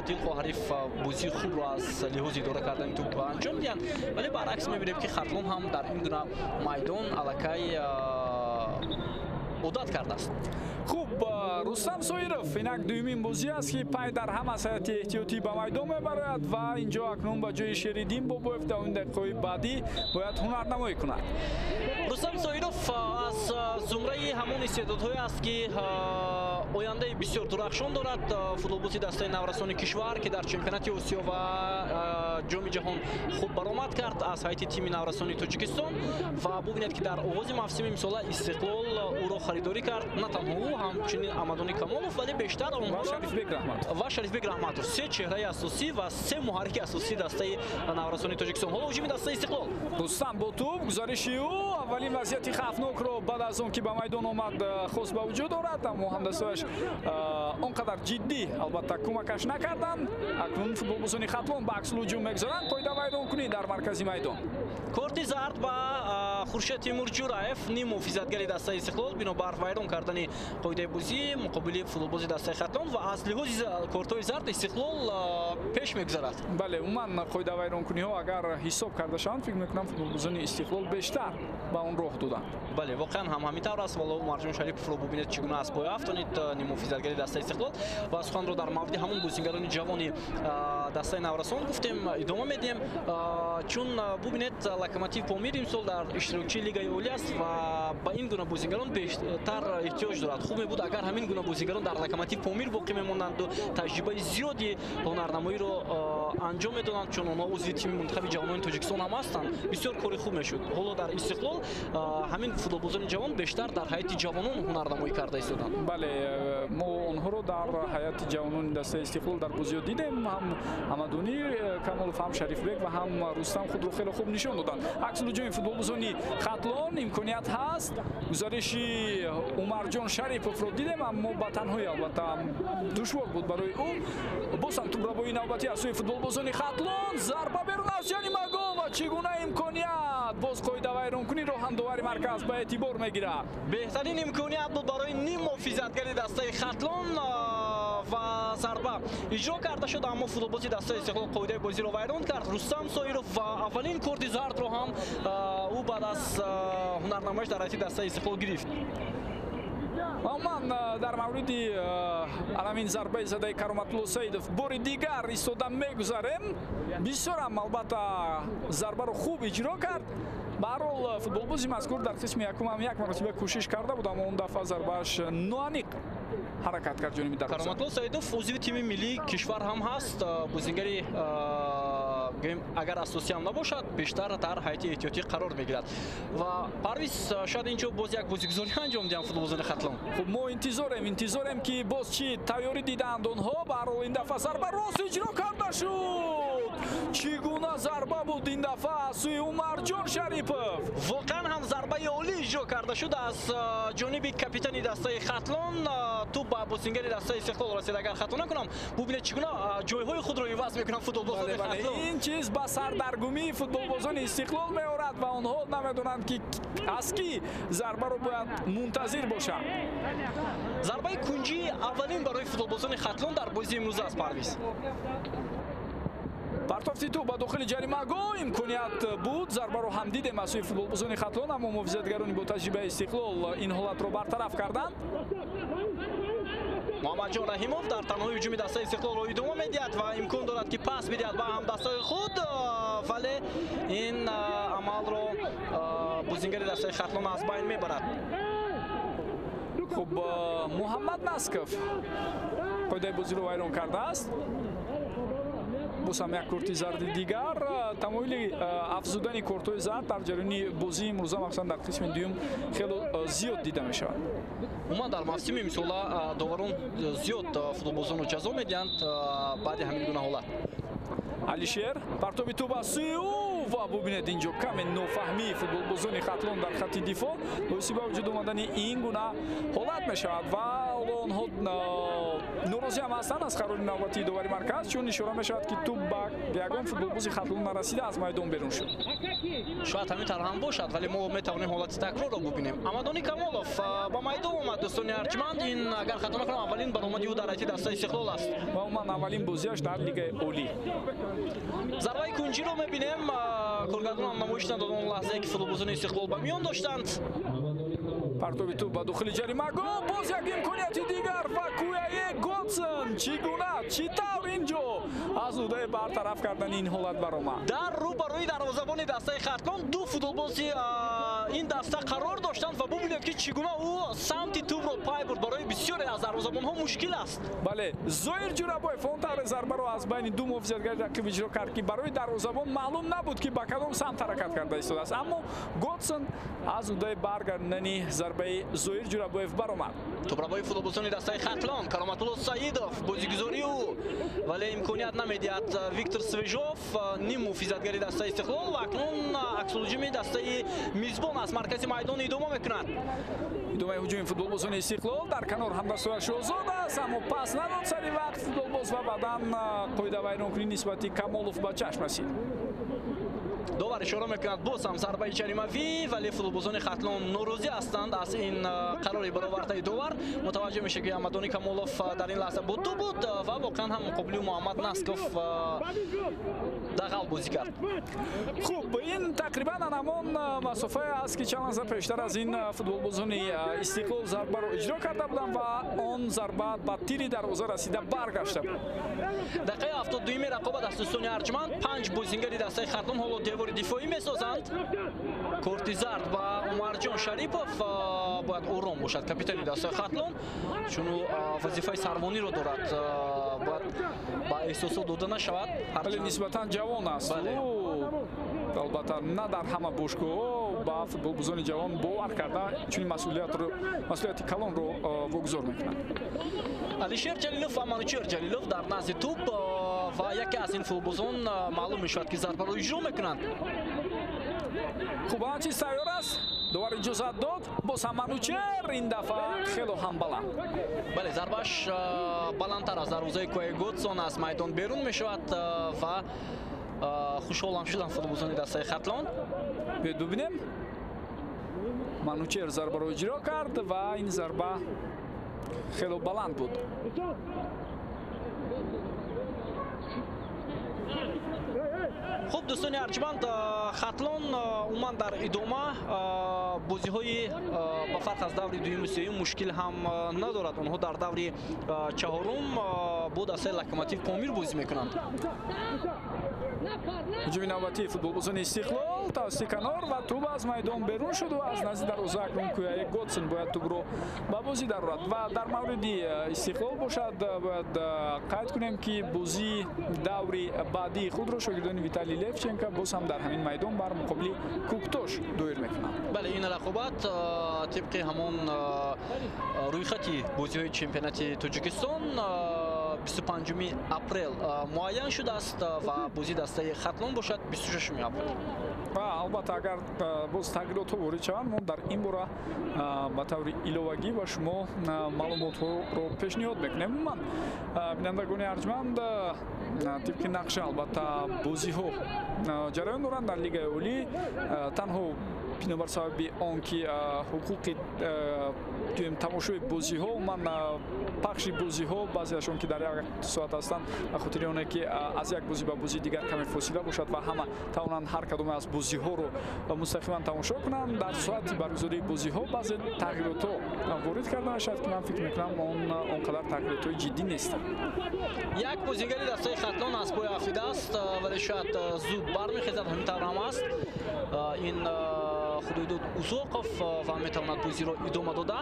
дилхоҳ ҳариф бозии хубро аз лиҳози идора кардани тӯб анҷом диҳанд. Вале баръакс мебинем, ки Хатлон ҳам дар ин гуна майдон аллакай одат кардааст. Хуб, Рустам Соиров инак дуюмин бозӣ аст, ки пай дар ҳам аз ҳайати эҳтиётӣ ба майдон мебарояд ва инҷо акнун ба ҷои Шериддин Бобоев дар ин дақиқаҳои баъдӣ бояд ҳунарнамоӣ кунад. Рустам Соиров аз зумраи ҳамон истеъдодҳое аст, ки ояндаи бисёр дурахшон дорад. Футболбози дастаи наврасони кишвар, ки дар чемпионати Осиё ва ҷоми ҷаҳон хуб баромад кард аз ҳайати тими наврасони Тоҷикистон. Ва бубинед, ки дар оғози мавсими имсола Истиқлол ӯро харидорӣ кард. На танҳо ӯ, ҳамчунин Амадони Камолов, вале бештар онҳо ва Шарифбек Раҳматов, се чеҳраи асосӣ ва се муҳаррики асосии дастаи наврасони Тоҷикистон. Ҳоло ҳуҷуми дастаи Истиқлол. Рустам бо тӯб, гузариши ӯ аввалин вазъияти хавфнокро баъд аз он ки ба майдон омад хост ба вуҷуд орад, аммо ҳамдастааш он қадар ҷиддӣ албатта кӯмакаш накарданд. Акнун футболбозони Хатлон ба аксулҳуҷум мегузоранд. Қоида вайронкунӣ дар маркази майдон. Корти зард ба Хуршед Тимурҷураев, ним муҳофизатгари дастаи Истиқлол, бинобар вайрон кардани қоидаи бозӣ муқобили футболбози дастаи Хатлон. Ва аз лиҳози кортҳои зард Истиқлол пеш мегузарад. Бале, умуман қоида вайронкуниҳо агар ҳисоб карда шаванд, фикр мекунам футболбозони Истиқлол бештар ба он роҳ доданд. Бале, воқеан ҳам ҳамин тавр аст. Валло Умарҷон Шариповро бубинед, чӣ гуна аз пой афтонид ним муҳофизатгари дастаи Истиқлол. Ва суханро дар мавриди ҳамон бозингарони ҷавони дастаи наврасон гуфтем, идома медиҳем, чун бубинед, Локомотив Помир имсол дар иштирокчии Лигаи Олӣ аст ва ба ин гуна бозингарон бештар эҳтиёҷ дорад. Хуб мебуд, агар ҳамин гуна бозингарон дар Локомотив Помир боқӣ мемонданд, таҷрибаи зиёди ҳунарнамоиро анҷом медоданд, чун онҳо узви тими мунтахаби ҷавонони Тоҷикистон ҳам ҳастанд. Бисёр кори хуб мешуд. Ҳоло дар Истиқлол ҳамин футболбозони ҷавон бештар дар ҳайати ҷавонон ҳунарнамоӣ карда истоданд. Бале, мо онҳоро дар ҳайати ҷавонони дастаи Истиқлол дар бозиҳо дидем. Ҳам Амадунӣ Камолов, ҳам Шарифбек ва ҳам Рустам худро хеле хуб нишон доданд. Аксулҳуҷуми футболбозони Хатлон имконият ҳаст. Гузариши Умарҷон Шариповро дидем, аммо ба танҳоӣ албатта душвор буд барои ӯ. Боз ҳам тӯбрабоии навбатӣ аз сӯи футболбозони Хатлон, зарба берун аз ҷаримагоҳ ва чӣ гуна имконият! Боз қоида вайронкуниро ҳам довари марказ ба эътибор мегирад. Беҳтарин имконият буд барои ним муҳофизатгари дастаи Хатлон ва зарба иҷро карда шуд, аммо футболбози дастаи Истиқлол қоидаи бозиро вайрон кард. Рустам Соиров ва аввалин корти зардро ҳам ӯ баъд аз ҳунарнамоиш дар ҳайати дастаи Истиқлол гирифт. Умуман дар мавриди аламин зарбаи задаи Кароматулло Саидов бори дигар истода мегузарем. Бисёрам албатта зарбаро хуб иҷро кард. Ба ҳар ҳол футболбози мазкур дар қисми якум ҳам як маротиба кӯшиш карда буд, аммо он дафъа зарбааш ноаниқ ҳаракат кард ҷониби дарвоза. Кароматулло Саидов узви тими миллии кишвар ҳам ҳаст. Бозингари агар асосӣ ҳам набошад, бештар дар ҳайати эҳтиётӣ қарор мегирад. Ва Парвиз, шояд инҷо боз як бозигузорӣ анҷом диҳанд футболбозони Хатлон. Хуб, мо интизорем, ки боз чӣ тайёрӣ дидаанд онҳо. Ба ҳар ҳол ин дафъа зарба рост иҷро карда шуд. Чӣ гуна зарба буд ин дафъа аз сӯи Умарҷон Шарипов. Воқеан ҳам зарбаи олӣ иҷро карда шуд аз ҷониби капитани дастаи Хатлон. Тӯп ба бозингари дастаи Истиқлол расид. Агар хато накунам, бубинед чӣ гуна ҷойҳои худро иваз мекунанд футболбозони Хатлон. Ин чиз ба сардаргумии футболбозони Истиқлол меорад ва онҳо намедонанд, ки аз кӣ зарбаро бояд мунтазир бошанд. Зарбаи кунҷии аввалин барои футболбозони Хатлон дар бозии имрӯза аст. Парвиз, партофти тӯп ба дохили ҷаримагоҳ, имконият буд, зарбаро ҳам дидем аз сӯи футболбозони Хатлон, аммо муҳофизатгарони бо таҷрибаи Истиқлол ин ҳолатро бартараф карданд. Муҳаммадҷон Раҳимов дар танҳои ҳуҷуми дастаи Истиқлолро идома медиҳад ва имкон дорад, ки пас бидиҳад ба ҳамдастаи худ, вале ин амалро бозингари дастаи Хатлон аз байн мебарад. Хуб, Муҳаммад Насков қоидаи бозиро вайрон кардааст. Боз ҳам як корти зарди дигар. Тамоили афзудани кортҳои зард дар ҷараёни бозии имрӯза, махсусан дар қисми дуюм, хело зиёд дида мешавад. Умуман дар мавсими имсола доварон зиёд футболбозонро ҷазо медиҳанд баъди ҳамин гуна ҳолат. Алишер, партоби тӯп аз сӯи ӯ ва бубинед, инҷо каме нофаҳмии футболбозони Хатлон дар хатти дифоъ боиси ба вуҷуд омадани ин гуна ҳолат мешавад ва ҳоло онҳо норозӣ ҳам ҳастанд аз қарори навбатии довари марказ, чун ишора мешавад, ки тӯп ба ягон футболбози Хатлон нарасида аз майдон берун шуд. Шояд ҳамин тавр ҳам бошад, вале мо метавонем ҳолати такрорро бубинем. Амадони Камолов ба майдон омад, дӯстони арҷманд. Ин, агар хато накунам, аввалин баромади ӯ дар ҳайати дастаи Истиқлол аст ва умуман аввалин бозиаш дар Лигаи Олӣ. Зарбаи кунҷиро мебинем. Коргардонам намоиш надод он лаҳзае, ки футболбозони Истиқлол ба миён доштанд. Партоби тӯп ба дохили ҷаримагоҳ, боз як имконияти дигар ва Куяе Готсон чӣ гуна, чӣ тавр инҷо аз ӯҳдаи бартараф кардани ин ҳолат баромад. Дар рӯбарӯи дарвозабони дастаи Хатлон ду футболбози ин даста қарор доштанд ва бубинед, ки чӣ гуна ӯ самти тӯбро пай бурд. Барои бисёре аз дарвозабонҳо мушкил аст. Бале, Зоир Ҷурабоев он тавре зарбаро аз байни ду муҳофизатгари рақиб иҷро кард, ки барои дарвозабон маълум набуд, ки ба кадом самт ҳаракат карда истодааст, аммо Готсон аз ӯҳдаи баргардонидани зарбаи Зоир Ҷурабоев баромад. Тӯбрабои футболбозони дастаи Хатлон, Кароматулло Саидов, бозигузории ӯ, вале имконият намедиҳад Виктор Свежов, ним муҳофизатгари дастаи Истиқлол, ва акнун аксулҳуҷуми дастаи мизбон аз маркази майдон идома мекунад. Идомаи ҳуҷуми футболбозони Истиқлол, дар канор ҳамдастояш озод аст, аммо пас надод сари вақт футболбоз ва баъдан қоидавайронкунӣ нисбати Камолов ба чашм расид. Довар ишора мекунад, боз ҳам зарбаи ҷаримавӣ, вале футболбозони Хатлон норозӣ ҳастанд аз ин қарори баровардаи довар. Мутаваҷҷӯҳ мешавад, ки Амадони Камолов дар ин лаҳза бо тӯб буд ва воқеан ҳам муқобили Муҳаммад Насков дағал бозӣ кард. Хуб, ин тақрибан ҳамон масофае аст, ки чанд лаҳза пештар аз ин футболбозони Истиқлол зарбаро иҷро карда буданд ва он зарба ба тири дарвоза расида баргашта буд. Дақиқаи 72-юми рақобат аз, дӯстони арҷманд. Панҷ бозингари дастаи Хатлон ҳоло девори дифоӣ месозанд. Корти зард ба Умарҷон Шарипов. Бояд ором бошад капитани дастаи Хатлон, чун ӯ вазифаи сарвониро дорад, бояд ба эҳсосот дода нашавад. Вале нисбатан ҷавон аст, албатта на дар ҳама бошгоҳҳо ба футболбозони ҷавон бовар карда чунин масъулиятро, масъулияти калонро вогузор мекунанд. Алишер Ҷалилов ва Манучер Ҷалилов дар назди тӯб ва яке аз ин футболбозон маълум мешавад, ки зарбаро иҷро мекунанд. Хуб, ҳама чиз тайёр аст, довар иҷозат дод. Боз ҳам Манучер, ин дафъа хело ҳам баланд. Бале, зарбааш баландтар аз дарвозаи Куяи Готсон аз майдон берун мешавад ва хушҳолам шуданд футболбозони дастаи Хатлон. Биёед бубинем. Манучер зарбаро иҷро кард ва ин зарба хело баланд буд. Хуб, дӯстони арҷманд, Хатлон умуман дар идома бозиҳои ба фарқ аз даври дуюму сеюм мушкил ҳам надорад. Онҳо дар даври чаҳорум бо дастаи Локомотив Помир бозӣ мекунанд. Ҳуҷуми навбатии футболбозони Истиқлол тавассути канор ва тӯб аз майдон берун шуд ва аз назди дарвоза акнун Куяи Готсон бояд тӯбро ба бозӣ дарорад. Ва дар мавриди Истиқлол бошад, бояд қайд кунем, ки бозии даври баъдии худро шогирдони Виталий Левченко боз ҳам дар ҳамин майдон бар муқобили Куктош доир мекунанд. Бале, ин рақобат тибқи ҳамон рӯйхати бозиҳои чемпионати Тоҷикистон 25 апрел муайян шудааст ва бозии дастаи Хатлон бошад 26 апрел. Ва албатта агар боз тағйиротҳо ворид шаванд, мо дар ин бора ба таври иловагӣ ба шумо маълумотҳоро пешниҳод мекунем. Умуман, бинандагони арҷманд, тибқи нақша албатта бозиҳо ҷараён доранд дар Лигаи Олӣ. Танҳо бинобар сабаби он ки ҳуқуқи тамошои бозиҳо, умуман пахши бозиҳо, баъзеашон ки дар як соат ҳастанд, ба хотири оне ки аз як бозӣ ба бозии дигар каме фосила бошад ва ҳама тавонанд ҳар кадоме аз бозиҳоро мустақиман тамошо кунанд, дар соати баргузории бозиҳо баъзе тағйиротҳо ворид карда мешавад, ки ман фикр мекунам он қадар тағйиротҳои ҷиддӣ нестанд. Як бозигари дастаи Хатлон аз пой афтидааст, вале шояд зуд бармехезад, ҳамин тавр ҳам аст. Ин Худойдод Узоқов ва метавонад бозиро идома дода.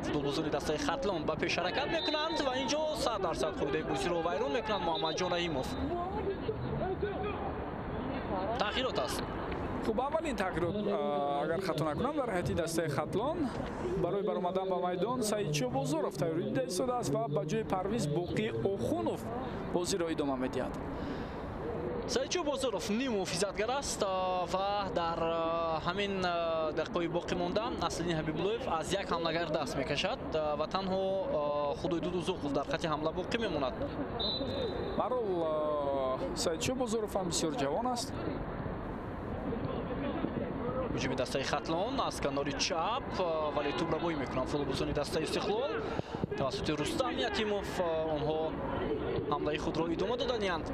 Футболбозони дастаи Хатлон ба пеш ҳаракат мекунанд ва инҷо 100% қоидаи бозиро вайрон мекунанд Муҳаммадҷон Раҳимов. Тағйирот аст. Хуб, аввалин тағйирот, агар хато накунам, дар ҳайати дастаи Хатлон барои баромадан ба майдон Саидшо Бозоров тайёрӣ дида истодааст ва ба ҷои Парвиз Боқӣ Охунов бозиро идома медиҳад. Саидшо Бозоров ним муҳофизатгар аст ва дар ҳамин дақиқаҳои боқӣ монда Аслиддин Ҳабибуллоев аз як ҳамлагар даст мекашад ва танҳо Худойдод Узоқов дар хати ҳамла боқӣ мемонад. Барол Саидшо Бозоров ҳам бисёр ҷавон аст. Ҳуҷуми дастаи Хатлон аз канори чап, вале тӯбрабоӣ мекунанд футболбозони дастаи Истиқлол. Тавассути Рустам Ятимов онҳо ҳамлаи худро идома доданианд.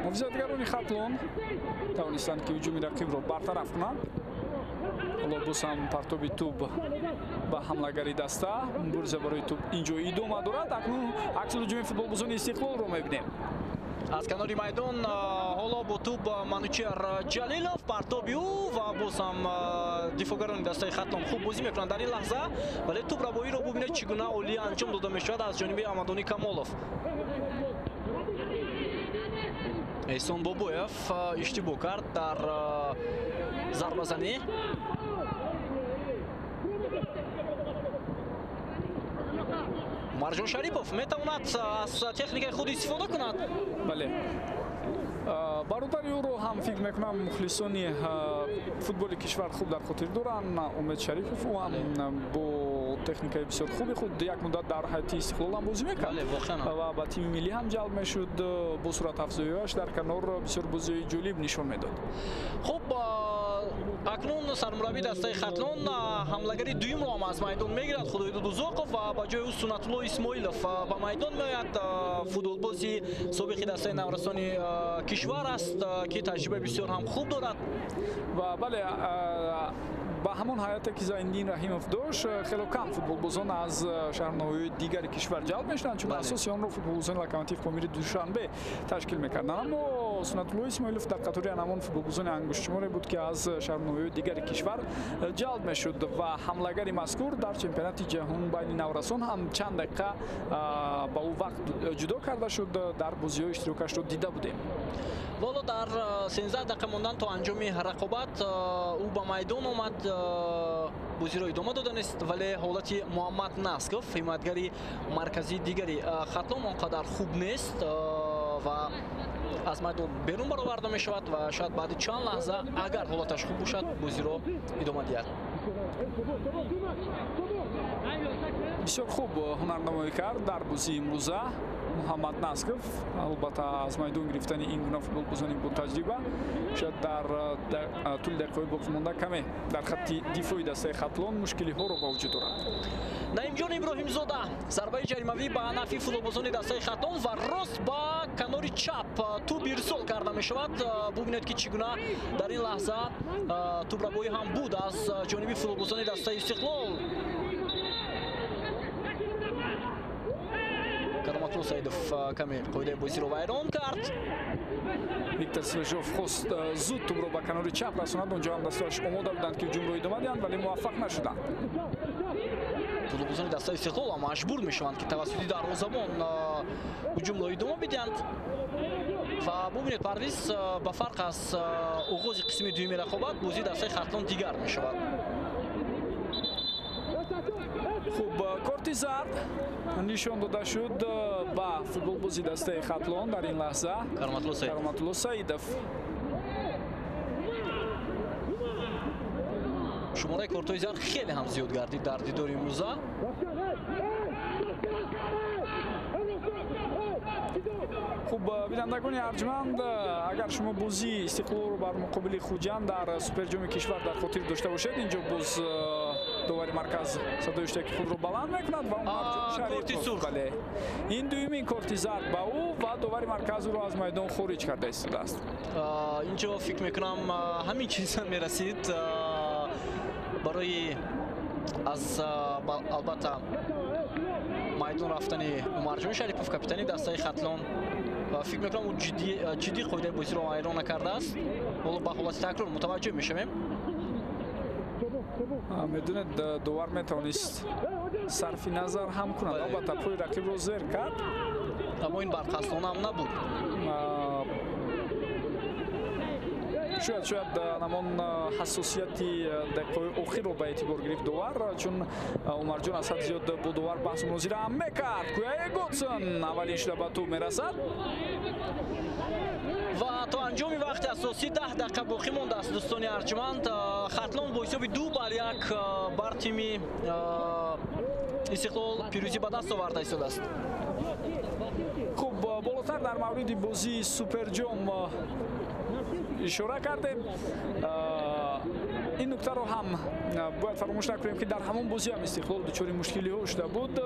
Муҳофизатгарони Хатлон тавонистанд ки ҳуҷуми рақибро бартараф кунанд. Ҳоло боз ҳам партоби тӯб ба ҳамлагари даста, мубориза барои тӯб инҷо идома дорад. Акнун аксул ҳуҷуми футболбозони Истиқлолро мебинем. Аз канори майдон ҳоло бо тӯб Манучер Ҷалилов, партоби ӯ ва боз ҳам дифоъгарони дастаи Хатлон хуб бозӣ мекунанд дар ин лаҳза, вале тӯбрабоиро бубинед чӣ гуна олӣ анҷом дода мешавад аз ҷониби Амадони Камолов. Эҳсон Бобоев иштибоҳ кард дар зарбазанӣ. Марҷон Шарипов метавонад аз техникаи худ истифода кунад. Бале, бародари ӯро ҳам фикр мекунам мухлисони футболи кишвар хуб дар хотир доранд. Умед Шарипов, ӯ ҳам бо техникаи бисёр хуби худ як муддат дар ҳайати Истиқлол ҳам бозӣ мекард ва ба тими миллӣ ҳам ҷалб мешуд. Бо суръатафзоиаш дар канор бисёр бозиҳои ҷолиб нишон медод. Хуб, акнун сармураббии дастаи Хатлон ҳамлагари дуюмро ҳам аз майдон мегирад, Худойдод Узоқов, ва ба ҷои ӯ Сунатулло Исмоилов ба майдон меояд. Футболбози собиқи дастаи наврасони кишвар аст, ки таҷрибаи бисёр ҳам хуб дорад. Ва бале, ба ҳамон ҳайате ки Зайниддин Раҳимов дошт, хело кам футболбозон аз шаҳрноҳои дигари кишвар ҷалб мешуданд, чун асоси онро футболбозони Локомотив Помири Душанбе ташкил мекарданд. Аммо Сунатулло Исмоилов дар қатори ҳамон футболбозони ангуштшуморе буд, ки аз шаҳрноҳои дигари кишвар ҷалб мешуд ва ҳамлагари мазкур дар чемпионати ҷаҳон байни наврасон ҳам чанд дақиқа ба ӯ вақт ҷудо карда шуд, дар бозиҳои иштирокашро дида будем. Воло дар 13 дақиқа мондан то анҷоми рақобат ӯ ба майдон омад, бозиро идома доданист, вале ҳолати Муҳаммад Насков, ҳимоятгари марказии дигари Хатлон, он қадар хуб нест ва аз майдон берун бароварда мешавад ва шояд баъди чанд лаҳза агар ҳолаташ хуб бошад бозиро идома диҳад. Бисёр хуб ҳунарнамоӣ кард дар бозии имрӯза Муҳаммад Насков. Албатта аз майдон гирифтани ин гуна футболбозони бо таҷриба шояд дар тӯли дақиқаҳои боқимонда каме дар хатти дифои дастаи Хатлон мушкилиҳоро ба вуҷуд орад. Наимҷон Иброҳимзода зарбаи ҷаримавӣ ба нафи футболбозони дастаи Хатлон ва рост ба канори чап тӯб ирсол карда мешавад. Бубинед ки чӣ гуна дар ин лаҳза тӯбрабоӣ ҳам буд аз ҷониби футболбозони дастаи Истиқлол. Кароматулло Саидов каме қоидаи бозиро вайрон кард. Виктор Свежов хост зуд тӯбро ба канори чап расонад, онҷо ҳам дастааш омода буданд, ки ҳуҷумро идома диҳанд, вале муваффақ нашуданд. Футболбозони дастаи Истиқлол ҳам маҷбур мешаванд, ки тавассути дарвозабон ҳуҷумро идома бидиҳанд. Ва бубинед, Парвиз, ба фарқ аз оғози қисми дуюми рақобат, бозии дастаи Хатлон дигар мешавад. Хуб, корти зард нишон дода шуд ба футболбози дастаи Хатлон дар ин лаҳза, Кароматулло Саидов. Шумораи кортҳои зард хеле ҳам зиёд гардид дар дидори имрӯза. Хуб, бинандагони арҷманд, агар шумо бозии Истиқлолро бар муқобили Хуҷанд дар суперҷоми кишвар дар хотир дошта бошед, инҷо боз довари марказ садои иштироки худро баланд мекунад ва Умарҷон Шарипов, бале, ин дуюмин корти зард ба ӯ ва довари марказ ӯро аз майдон хориҷ карда истодааст. Инҷо фикр мекунам, ҳамин чиз мерасид барои аз албатта майдон рафтани Умарҷон Шарипов, капитани дастаи Хатлон. Фикр мекунам, ӯ ҷиддӣ қоидаи бозиро вайрон накардааст. Ҳоло ба ҳолати такрор мутаваҷҷӯҳ мешавем. Медонед, довар метавонист сарфи назар ҳам кунад, албатта пои рақибро зер кард, аммо ин барқасдона ҳам набуд. Шояд ҳамон ҳассосияти дақиқаҳои охирро ба эътибор гирифт довар, чун Умарҷон аз ҳад зиёд бо довар баҳсу мунозира ҳам мекард. Куяе Готсон аввалин шуда ба тӯб мерасад. Ва то анҷоми вақти асосӣ 10 дақиқа боқӣ мондааст, дӯстони арҷманд. Хатлон бо ҳисоби 2-1 бар тими Истиқлол пирӯзӣ ба даст оварда истодааст. Хуб, болотар дар мавриди бозии суперҷом ишора кардем. Ин нуктаро ҳам бояд фаромӯш накунем, ки дар ҳамон бозӣ ҳам Истиқлол дучори мушкилиҳо шуда буд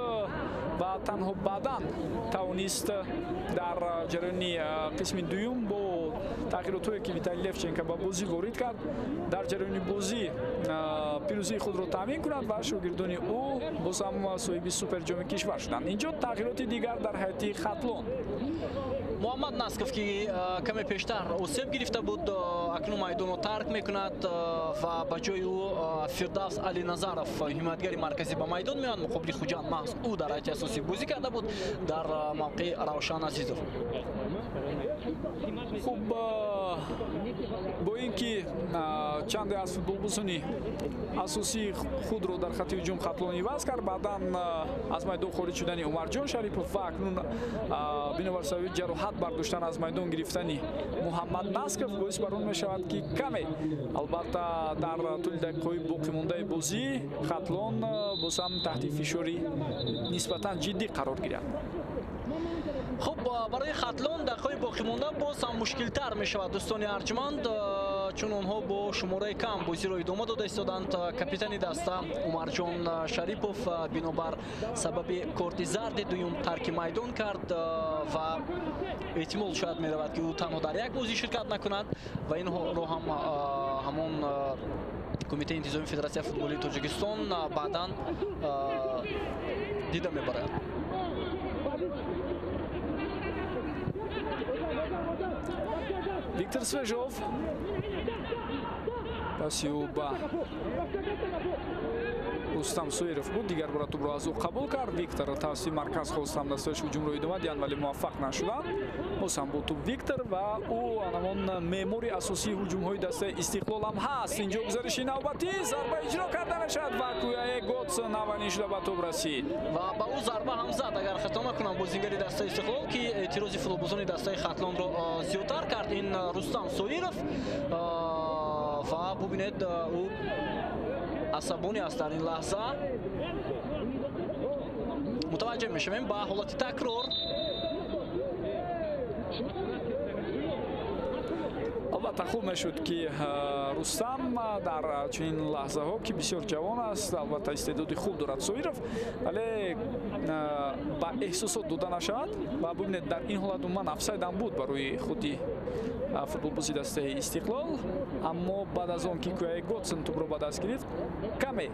ва танҳо баъдан тавонист дар ҷараёни қисми дуюм бо тағйиротҳое, ки Виталий Левченко ба бозӣ ворид кард, дар ҷараёни бозӣ пирӯзии худро таъмин кунад ва шогирдони ӯ боз ҳам соҳиби суперҷоми кишвар шуданд. Инҷо тағйироти дигар дар ҳайати Хатлон. Муҳаммад Насков, ки каме пештар осеб гирифта буд, акнун майдонро тарк мекунад ва ба ҷои ӯ Фирдавс Алиназаров, ҳимоятгари марказӣ, ба майдон меояд. Муқобили Хуҷанд маҳз ӯ дар ҳайати асосӣ бозӣ карда буд дар мавқеи Равшан Азизов. Хуб, бо ин ки чанде аз футболбозони асосии худро дар хати ҳуҷум Хатлон иваз кард, баъдан аз майдон хориҷ шудани Умарҷон Шарипов ва акнун бинобар сабаби ҷароҳат бардоштан аз майдон гирифтани Муҳаммад Насков боис бар он мешавад, ки каме албатта дар тӯли дақиқаҳои боқимондаи бозӣ Хатлон боз ҳам таҳти фишори нисбатан ҷиддӣ қарор гирад. Хуб, барои Хатлон дақиқаҳои боқимонда боз ҳам мушкилтар мешавад, дӯстони арҷманд, чун онҳо бо шумораи кам бозиро идома дода истоданд. Капитани даста Умарҷон Шарипов бинобар сабаби корти зарди дуюм тарки майдон кард ва эҳтимол шояд меравад, ки ӯ танҳо дар як бозӣ ширкат накунад ва инро ҳам ҳамон кумитаи интизоми Федератсияи футболии Тоҷикистон баъдан дида мебарад. Виктор Свежов паси ӯ ба Рустам Соиров буд, дигар бора тӯбро аз ӯ қабул кард. Виктор тавассути марказ хост ҳамдастааш ҳуҷумро идома диҳанд, вале муваффақ нашуданд. Боз ҳам бо тӯб Виктор ва ӯ ҳамон меъмори асосии ҳуҷумҳои дастаи Истиқлол ҳам ҳаст. Инҷо гузариши навбатӣ, зарба иҷро карда мешавад ва Куяе Готсон аввалин шуда ба тӯб расид ва ба ӯ зарба ҳам зад, агар хато накунам, бозингари дастаи Истиқлол, ки эътирози футболбозони дастаи Хатлонро зиёдтар кард, ин Рустам Соиров. Ва бубинед, ӯ асабонӣ аст дар ин лаҳза. Мутаваҷҷеҳ мешавем ба ҳолати такрор. Албатта хуб мешуд, ки Рустам дар чунин лаҳзаҳо, ки бисёр ҷавон аст, албатта истеъдоди хуб дорад Соиров, вале ба эҳсосот дода нашавад. Ва бубинед, дар ин ҳолат умуман офсайдам буд барои худи футболбози дастаи Истиқлол, аммо баъд аз он ки Куяе Готсон тӯбро ба даст гирифт, каме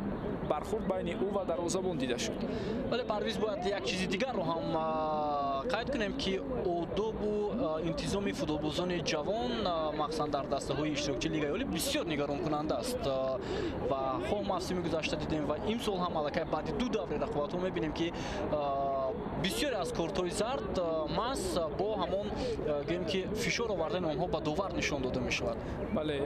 бархурд байни ӯ ва дарвозабон дида шуд. Вале, Парвиз, бояд як чизи дигарро ҳам қайд кунем, ки одобу интизоми футболбозони ҷавон, махсусан дар дастаҳои иштирокчии Лигаи Олӣ, бисёр нигаронкунанда аст. Ва хоҳ мавсими гузашта дидем ва имсол ҳам аллакай баъди ду даври рақобатҳо мебинем, ки Бисёре аз кортҳои зард маҳз бо ҳамон гӯем ки фишор овардани онҳо ба довар нишон дода мешавад. Бале,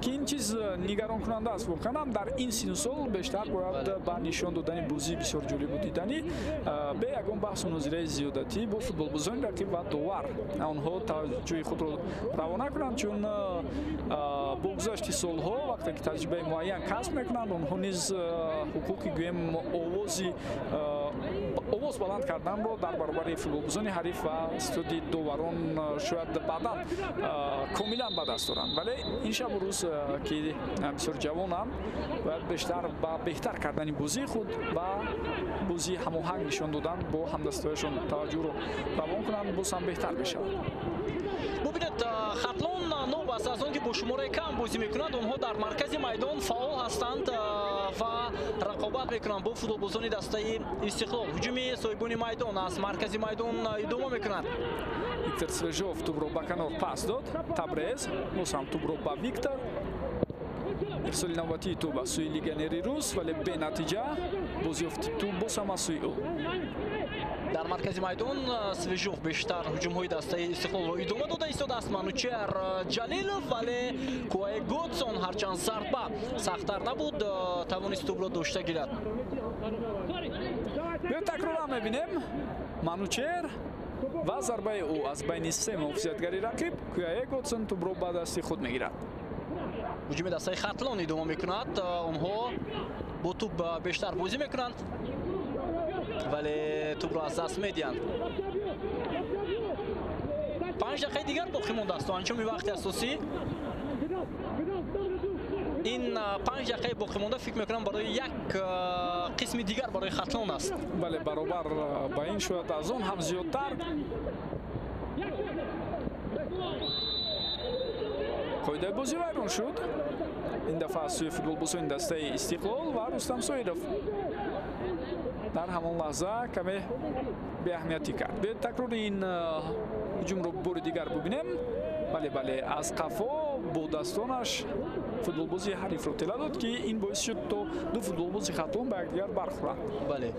ки ин чиз нигаронкунанда аст. Воқеан ҳам дар ин сину сол бештар бояд ба нишон додани бозии бисёр ҷолибу диданӣ бе ягон баҳсу нузираи зиёдатӣ бо футболбозони рақиб ва довар онҳо таваҷҷӯҳи худро равона кунанд, чун бо гузашти солҳо вақте ки таҷрибаи муайян касб мекунанд, онҳо низ ҳуқуқи гӯем овоз баланд карданро дар баробари футболбозони ҳариф ва студи доварон шояд баъдан комилан ба даст доранд. Вале ин шабу рӯз ки бисёр ҷавонанд, бояд бештар ба беҳтар кардани бозии худ ва бозии ҳамоҳанг нишон додан бо ҳамдастояшон таваҷҷӯҳро равон кунанд, боз ҳам беҳтар мешавад. Бубинед, Хатлон новобаста аз он ки бо шумораи кам бозӣ мекунанд, онҳо дар маркази майдон фаъол ҳастанд ва рақобат мекунанд бо футболбозони дастаи Истиқлол. Ҳуҷуми соҳибони майдон аз маркази майдон идома мекунад. Виктор Свежов тӯбро ба канор пас дод. Табрез боз ҳам тӯбро ба Виктор. Ирсоли навбатии тӯб аз сӯи легионери рус, вале бенатиҷа. Бозёфти тӯб боз ҳам аз сӯи ӯ. Дар маркази майдон Свежов бештар ҳуҷумҳои дастаи Истиқлолро идома дода истодааст. Манучер Ҷалилов, вале Куае Годсон ҳарчанд зарба сахттар набуд, тавонист тӯбро дошта гирад. Биё такроран мебинем. Манучер ва зарбаи ӯ аз байни се муҳофизатгари рақиб. Куае Годсон тӯбро ба дасти худ мегирад. Ҳуҷуми дастаи Хатлон идома мекунад. Онҳо бо тӯб бештар бозӣ мекунанд, вале тӯбро аз даст медиҳанд. 5 дақиқаи дигар боқӣ мондааст то анҷоми вақти асосӣ. Ин 5 дақиқаи боқӣ монда фикр мекунам барои як қисми дигар барои Хатлон аст. Бале, баробар ба ин шояд аз он ҳам зиёдтар. Қоидаи бозӣ вайрон шуд. Ин дафъа аз сӯи футболбозони дастаи Истиқлол ва Рустам Соиров дар ҳамон лаҳза каме беаҳамиятӣ кард. Биёед такрори ин ҳуҷумро бори дигар бубинем. Бале, бале, аз қафо бо дастонаш футболбози ҳарифро тела дод, ки ин боис шуд то ду футболбози Хатлон ба якдигар бархӯранд. Бале,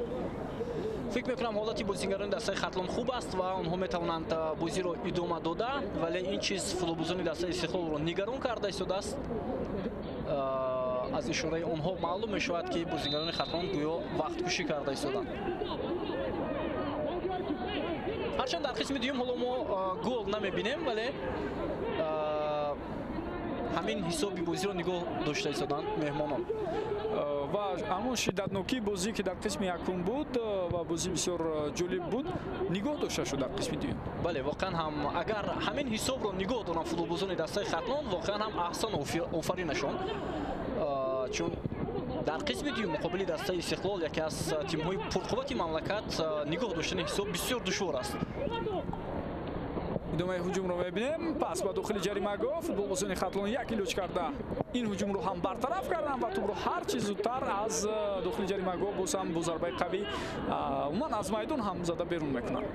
фикр мекунам ҳолати бозигарони дастаи Хатлон хуб аст ва онҳо метавонанд бозиро идома дода, вале ин чиз футболбозони дастаи Истиқлолро нигарон карда истодааст. Аз ишораи онҳо маълум мешавад, ки бозигарони Хатлон гӯё вақткушӣ карда истоданд. Ҳарчанд дар қисми дуюм ҳоло мо гол намебинем, вале ҳамин ҳисоби бозиро нигоҳ дошта истоданд меҳмонон. Ва ҳамон шиддатнокии бозӣ, ки дар қисми якум буд ва бозӣ бисёр ҷолиб буд, нигоҳ дошта шуд дар қисми дуюм. Бале, воқеан ҳам агар ҳамин ҳисобро нигоҳ доранд футболбозони дастаи Хатлон, воқеан ҳам аҳсан офаринашон, чун дар қисми дуюм муқобили дастаи Истиқлол, яке аз тимҳои пурқуввати мамлакат, нигоҳ доштани ҳисоб бисёр душвор аст. Идомаи ҳуҷумро мебинем. Пас ба дохили ҷаримагоҳ футболбозони Хатлон як илоҷ карда ин ҳуҷумро ҳам бартараф карданд ва тӯбро ҳар чи зудтар аз дохили ҷаримагоҳ боз ҳам бо зарбаи қавӣ умуман аз майдон ҳам зада берун мекунанд.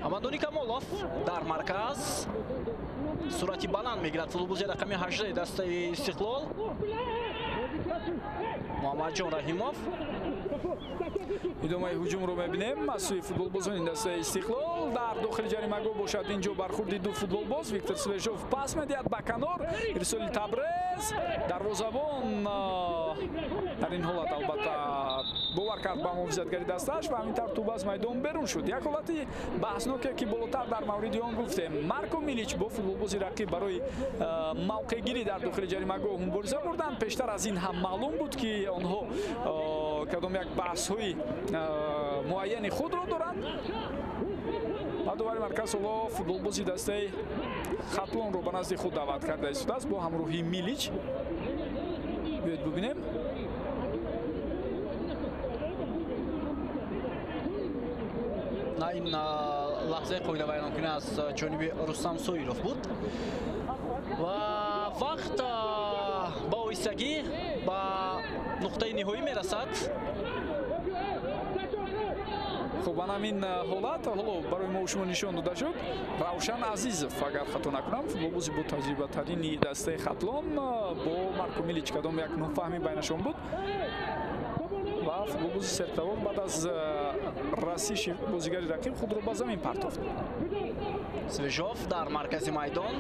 Амадони Камолов дар марказ суръати баланд мегирад. Футболбози рақами 18 дастаи Истиқлол Муҳаммадҷон Раҳимов. Идомаи ҳуҷумро мебинем аз сӯи футболбозони дастаи Истиқлол. Дар дохили ҷаримагоҳ бошад инҷо бархӯрди ду футболбоз. Виктор Свежов пас медиҳад ба канор. Ирсоли Табрез. Дарвозабон дар ин ҳолат албатта бовар кард ба муҳофизатгари дастааш ва ҳамин тавр тӯб аз майдон берун шуд. Як ҳолати баҳсноке, ки болотар дар мавриди он гуфтем, Марко Милич бо футболбози рақиб барои мавқеъгирӣ дар дохили ҷаримагоҳ мубориза бурданд. Пештар аз ин ҳам маълум буд, ки онҳо кадом як баҳсҳои муайяни худро доранд. Ва довари марказ ҳоло футболбози дастаи Хатлонро ба назди худ даъват карда истодааст бо ҳамроҳии Милич. Биёед бубинем. На, ин лаҳзаи қоидавайронкунӣ аз ҷониби Рустам Соиров буд ва вақт ба оҳистагӣ ба нуқтаи ниҳоӣ мерасад. Хуб, ана ҳамин ҳолат ҳоло барои мо шумо нишон дода шуд. Равшан Азизов, агар хато накунам, футболбози бо таҷрибатарини дастаи Хатлон бо Марко Милич кадом як нофаҳмӣ байнашон буд ва футболбози сертавор баъд аз расиши бозигари рақиб худро ба замин партофт. Свежов дар маркази майдон.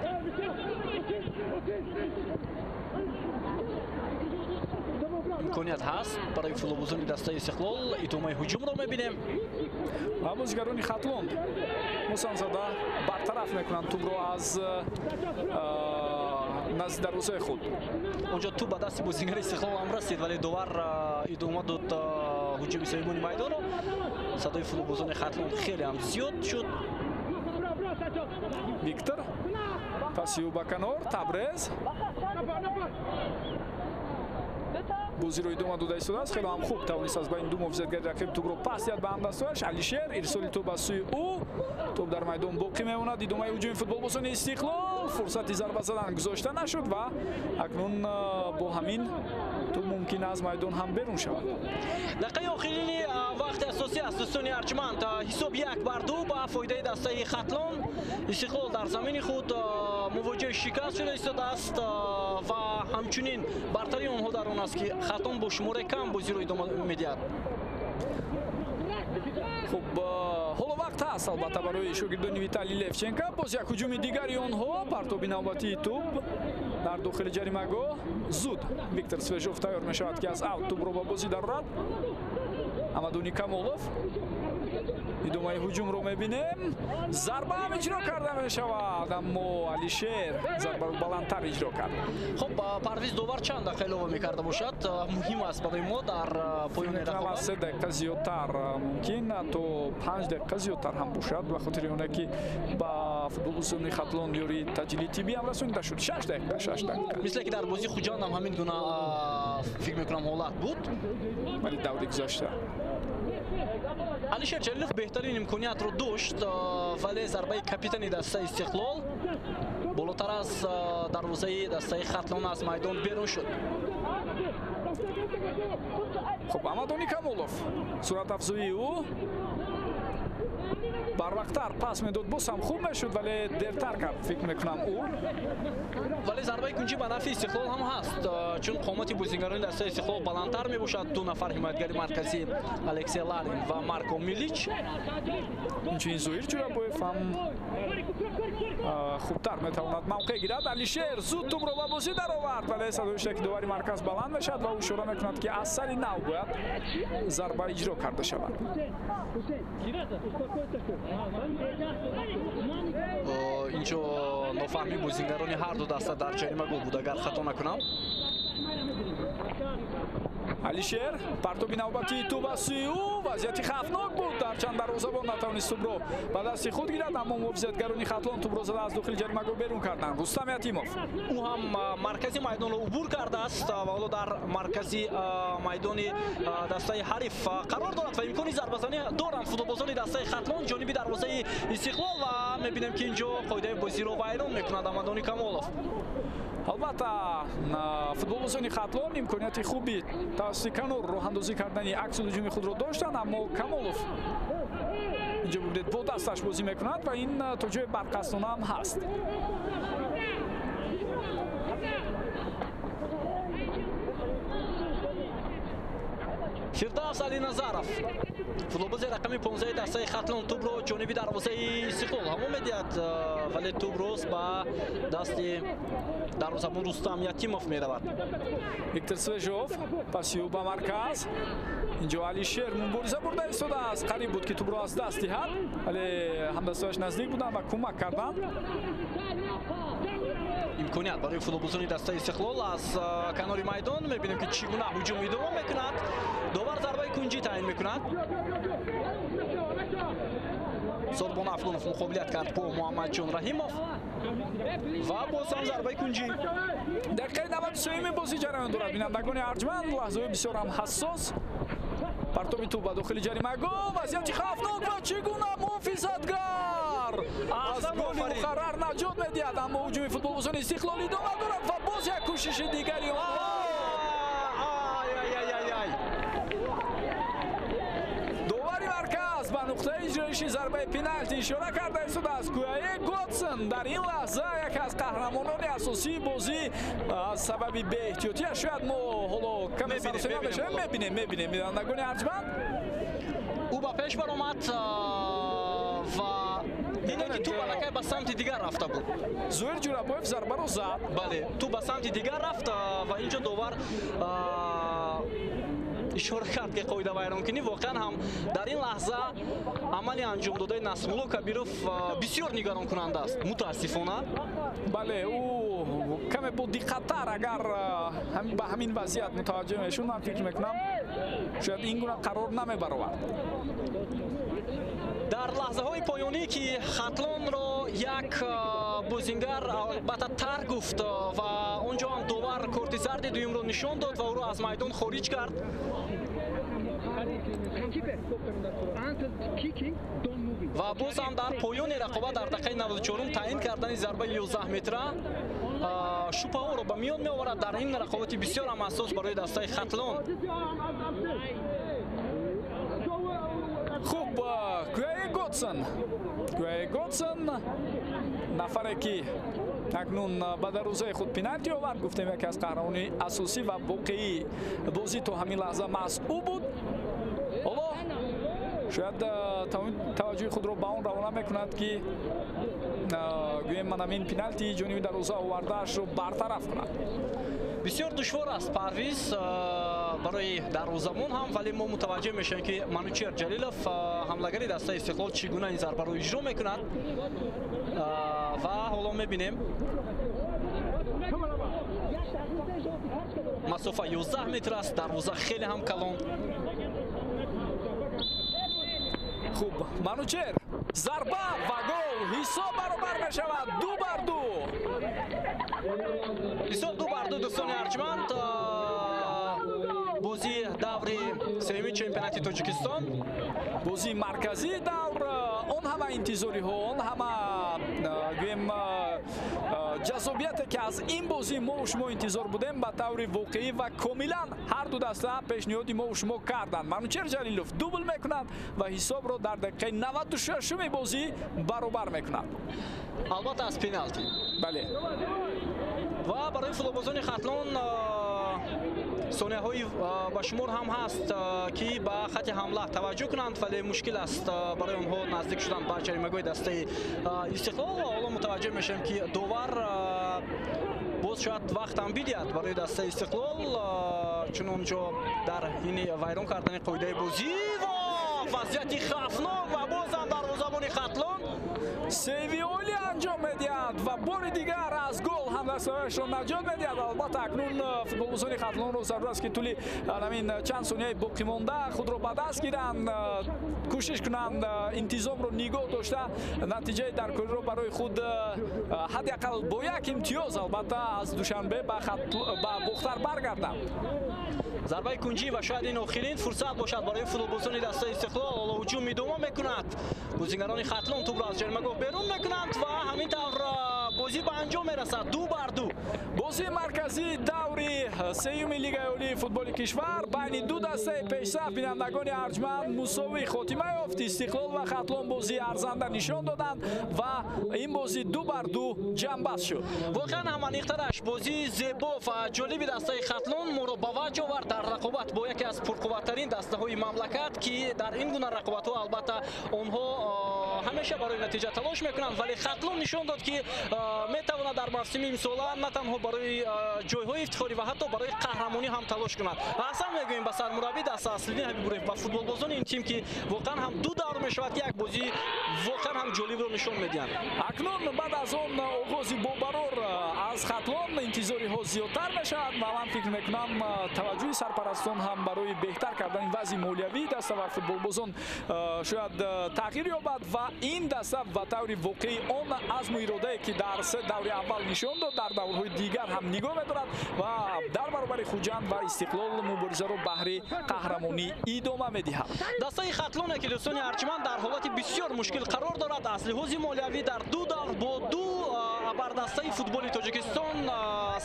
Имконият ҳаст барои футболбозони дастаи Истиқлол. Идомаи ҳуҷумро мебинем. Ва бозигарони Хатлон мусанзада бартараф мекунанд тӯбро аз назди дарвозаи худ. Онҷо тӯб ба дасти бозигари Истиқлол ҳам расид, вале довар идома дод ҳуҷуми соҳибони майдонро. Садои футболбозони Хатлон хеле ҳам зиёд шуд. Виктор паси ӯ ба канор, Табрез бозиро идома дода истодааст. Хеле ҳам хуб тавонист аз байни ду муҳофизатгари рақиб тӯбро пас диҳад ба ҳамдастояш. Алишер ирсоли тӯб ба сӯи ӯ, тӯб дар майдон боқӣ мемонад. Идомаи ҳуҷуми футболбозони Истиқлол, фурсати зарба задан гузошта нашуд ва акнун бо ҳамин тӯб мумкин аз майдон ҳам берун шавад. Дақиқаи охирини вақти асосӣ аст, дӯстони арҷманд. Ҳисоб 1-2 ба фоидаи дастаи Хатлон. Истиқлол дар замини худ мувоҷиҳи шикаст шуда истодааст ва ҳамчунин бартарии онҳо дар он аст, ки Хатлон бо шумораи кам бозиро идома медиҳад. Хуб, ҳоло вақт ҳаст албатта барои шогирдони Виталий Левченко. Боз як ҳуҷуми дигари онҳо, партоби навбатии тӯб дар дохили ҷаримагоҳ. Зуд Виктор Свежов тайёр мешавад, ки аз аут тӯбро ба бозӣ дарорад. Амадуни Камолов. Идомаи ҳуҷумро мебинем. Зарба ҳам иҷро карда мешавад, аммо Алишер зарбаро баландтар иҷро кард. Хуб, Парвиз, довар чанд дақиқа илова мекарда бошад? Муҳим аст барои мо дар поёни рақобат. 3 дақиқа зиёдтар, мумкин то 5 дақиқа зиёдтар ҳам бошад, ба хотири оне ки ба футболбозони Хатлон ёрии таҷлили тиббӣ ҳам расонида шуд. 6 дақиқа, 6 дақиқа. Мисле ки дар бозии Хуҷанд ҳам ҳамин гуна фикр мекунам ҳолат буд, вале даври гузашта Алишер Ҷалилов беҳтарин имкониятро дошт, вале зарбаи капитани дастаи Истиқлол болотар аз дарвозаи дастаи Хатлон аз майдон берун шуд. Хуб, Амадони Камолов, суратафзоии ӯ барвақттар пас медод, боз ҳам хуб мешуд, вале дертар кард фикр мекунам ӯ. Вале зарбаи кунҷӣ ба нафъи Истиқлол ҳам ҳаст, чун қомати бозигарони дастаи Истиқлол баландтар мебошад. Ду нафар ҳимоятгари марказӣ Алексей Ларин ва Марко Милич. Инчунин Зоир Ҷурабоев ҳам хубтар метавонад мавқеъ гирад. Алишер зуд тӯбро ба бозӣ даровард, вале садои шаки довари марказ баланд мешавад ва ӯ ишора мекунад, ки аз сари нав бояд зарба иҷро карда шавад. Инҷо нофаҳмии бозигарони ҳар ду даста дар ҷаримагоҳ буд, агар хато накунам. Алишер партоби навбатии тӯб аз сӯи ӯ, вазъияти хавфнок буд, ҳарчанд дарвозабон натавонист тӯбро ба дасти худ гирад, аммо муҳофизатгарони Хатлон тӯбро зада аз дохили ҷаримагоҳ берун карданд. Рустам Ятимов ӯ ҳам маркази майдонро убур кардааст ва ҳоло дар маркази майдони дастаи ҳариф қарор дорад ва имкони зарбазанӣ доранд футболбозони дастаи Хатлон ҷониби дарвозаи Истиқлол ва мебинем, ки инҷо қоидаи бозиро вайрон мекунад Амадони Камолов. Албатта футболбозони Хатлон имконияти хуби тавассути канор роҳандозӣ кардани аксу ҳуҷуми худро доштанд, аммо Камолов инҷо бибинед бо дасташ бозӣ мекунад ва ин то ҷои барқасдона ҳам ҳаст. Фирдавс Алиназаров, футболбози рақами 15 дастаи Хатлон, тӯбро ҷониби дарвозаи Истиқлол ҳаво медиҳад, вале тӯб рост ба дасти дарвозабон Рустам Ятимов меравад. Виктор Свежов паси ӯ ба марказ. Инҷо Алишер мубориза бурда истодааст, қариб буд ки тӯбро аз даст диҳад, вале ҳамдастояш наздик буданд ва кӯмак карданд. Имконият барои футболбозони дастаи Истиқлол аз канори майдон. Мебинем, ки чӣ гуна ҳуҷум идома мекунад. Довар зарбаи кунҷӣ таъин мекунад. Сорбон Афғонов муқобилият кард бо Муҳаммадҷон Раҳимов ва боз ҳам зарбаи кунҷӣ. Дақиқаи 93-юми бозӣ ҷараён дорад. Бинандагони арҷманд, лаҳзаҳои бисёр ҳам ҳассос. Партоби тӯб ба дохили ҷаримагоҳ, вазъияти хавфнок ва чӣ гуна муҳофизатгар аз голи муқаррар наҷот медиҳад, аммо ҳуҷуми футболбозони Истиқлол идома дорад ва боз як кӯшиши дигари онҳо. Довари марказ ба нуқтаи иҷроиши зарбаи пеналти ишора карда истодааст. Куяе Готсен дар ин лаҳза яке аз қаҳрамонони асосии бозӣ аз сабаби беэҳтиётиаш, шояд мо ҳоло каме саросема мешавем, мебинем, бинандагони арҷманд. Ӯ ба пеш баромад ва дидем, ки тӯп аллакай ба самти дигар рафта буд. Зоир Ҷурабоев зарбаро зад. Бале, тӯп ба самти дигар рафт ва инҷо довар ишора кард, ки қоидавайронкунӣ. Воқеан ҳам дар ин лаҳза амали анҷомдодаи Насрулло Кабиров бисёр нигаронкунанда аст, мутаассифона. Бале, ӯ каме бо диққаттар агар ба ҳамин вазъият мутаваҷҷеҳ мешуд, ман фикр мекунам, шояд ин гуна қарор намебаровард. Дар лаҳзаҳои поёнӣ, ки Хатлонро як бозингар албатта тарк гуфт ва он ҷо ҳам довар корти зарди дуюмро нишон дод ва ӯро аз майдон хориҷ кард. Ва боз ҳам дар поёни рақобат дар дақиқаи 94 таъин кардани зарбаи 11 метра шубҳаҳоро ба миён меоварад дар ин рақобати бисёр ҳам ҳассос барои дастаи Хатлон. Хуб, Куяи Готсон, Куяи Готсон, нафаре ки акнун ба дарвозаи худ пенальти овард, гуфтем, яке аз қаҳрамони асосӣ ва воқеии бозӣ то ҳамин лаҳза маҳз ӯ буд. Ҳоло шояд таваҷҷӯҳи худро ба он равона мекунад, ки гӯем, ман ҳамин пенальтии ҷониби дарвоза овардаашро бартараф кунад. Бисёр душвор аст, Парвиз, барои дарвозабон ҳам, вале мо мутаваҷҷеҳ мешавем, ки Манучер Ҷалилов, ҳамлагари дастаи Истиқлол, чӣ гуна ин зарбаро иҷро мекунад. Ва ҳоло мебинем, масофа 11 метр аст, дарвоза хеле ҳам калон. Хуб, Манучер, зарба ва гол! Ҳисоб баробар мешавад, 2-2. Ҳисоб 2-2, дӯстони арҷманд. Бозии даври сеюми чемпионати Тоҷикистон, бозии марказии давр, он ҳама интизориҳо, он ҳама, гӯем, ҷаззобияте, ки аз ин бозӣ мову шумо интизор будем, ба таври воқеӣ ва комилан ҳар ду даста пешниҳоди мову шумо карданд. Манучер Ҷалилов дубл мекунад ва ҳисобро дар дақиқаи 96-уми бозӣ баробар мекунад. Албатта, аз пеналти. Бале. Ва барои футболбозони Хатлон сонияҳои ба шумор ҳам ҳаст, ки ба хати ҳамла таваҷҷӯҳ кунанд, вале мушкил аст барои онҳо наздик шудан ба ҷаримагоҳи дастаи Истиқлол. Ва ҳоло мутаваҷҷеҳ мешавем, ки довар боз шояд вақт ҳам бидиҳад барои дастаи Истиқлол, чун он ҷо дар ҳини вайрон кардани қоидаи бозӣ ва вазъияти хавфнок ва боз ҳам дарвозабони Хатлон сейви олӣ анҷом медиҳад ва бори дигар аз гол ҳамдастаашро наҷот медиҳад. Албатта, акнун футболбозони Хатлонро зарур аст, ки тӯли ҳамин чанд сонияи боқимонда худро ба даст гиранд, кӯшиш кунанд интизомро нигоҳ дошта, натиҷаи даркориро барои худ ҳадди ақал бо як имтиёз, албатта, аз Душанбе ба Бохтар баргарданд. Зарбаи кунҷӣ ва шояд ин охирин фурсат бошад барои футболбозони дастаи Истиқлол. Ҳоло ҳуҷум идома мекунад. Бозигарони Хатлон тӯбро аз ҷаримагоҳ берун мекунанд ва ҳамин тавр бозӣ ба анҷом мерасад, 2-2. Бозии марказии даври сеюми Лигаи олии футболи кишвар байни ду дастаи пешсаф, бинандагони арҷманд, мусовӣ хотима ёфт. Истиқлол ва Хатлон бозии арзанда нишон доданд ва ин бозӣ 2-2 ҷамъбаст шуд. Воқеан ҳам, аниқтараш, бозии зебо ва ҷолиби дастаи Хатлон моро ба ваҷ овард дар рақобат бо яке аз пурқувваттарин дастаҳои мамлакат, ки дар ин гуна рақобатҳо албатта онҳо ҳамеша барои натиҷа талош мекунанд, вале Хатлон нишон дод, ки метавонад дар мавсими имсола на танҳо барои ҷойҳои ифтихорӣ ва ҳатто барои қаҳрамонӣ ҳам талош кунад. Аҳсан мегӯем ба сармураббӣ даста Аслиддин Ҳабибуроев ва футболбозони ин тим, ки воқеан ҳам ду давр мешавад, ки як бозии воқеан ҳам ҷолибро нишон медиҳанд. Акнун баъд аз он оғози бобарор аз Хатлон интизориҳо зиёдтар мешавад ва ман фикр мекунам, таваҷҷӯҳи сарпарастон ҳам барои беҳтар кардани вазъи молиявии даста ва футболбозон шояд тағйир ёбад ва ин даста ба таври воқеӣ он азму иродае, ки дар се даври аввал нишон дод, дар даврҳои дигар ҳам нигоҳ медорад ва дар баробари Хуҷанд ва Истиқлол муборизаро баҳри қаҳрамонӣ идома медиҳад. Дастаи Хатлоне, ки, дӯстони арҷманд, дар ҳолати бисёр мушкил қарор дорад аз лиҳози молиявӣ, дар ду давр бо ду абардастаи футболи Тоҷикистон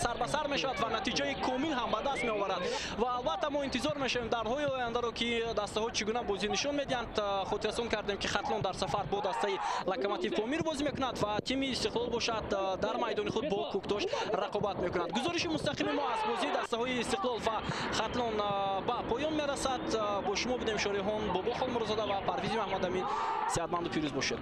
Сар ба сар мешавад ва натиҷаи комил ҳам ба даст меоварад. Ва албатта, мо интизор мешавем дарҳои ояндаро, ки дастаҳо чӣ гуна бозӣ нишон медиҳанд. Хотиррасон кардем, ки Хатлон дар сафар бо дастаи Локомотив Помир бозӣ мекунад ва тими Истиқлол бошад, дар майдони худ бо Кӯктош рақобат мекунад. Гузориши мустақими мо аз бозии дастаҳои Истиқлол ва Хатлон ба поён мерасад. Бо шумо будем шореҳон Бобо Холмурозода ва Парвизи Маҳмадамин. Сеҳатманду пирӯз бошед.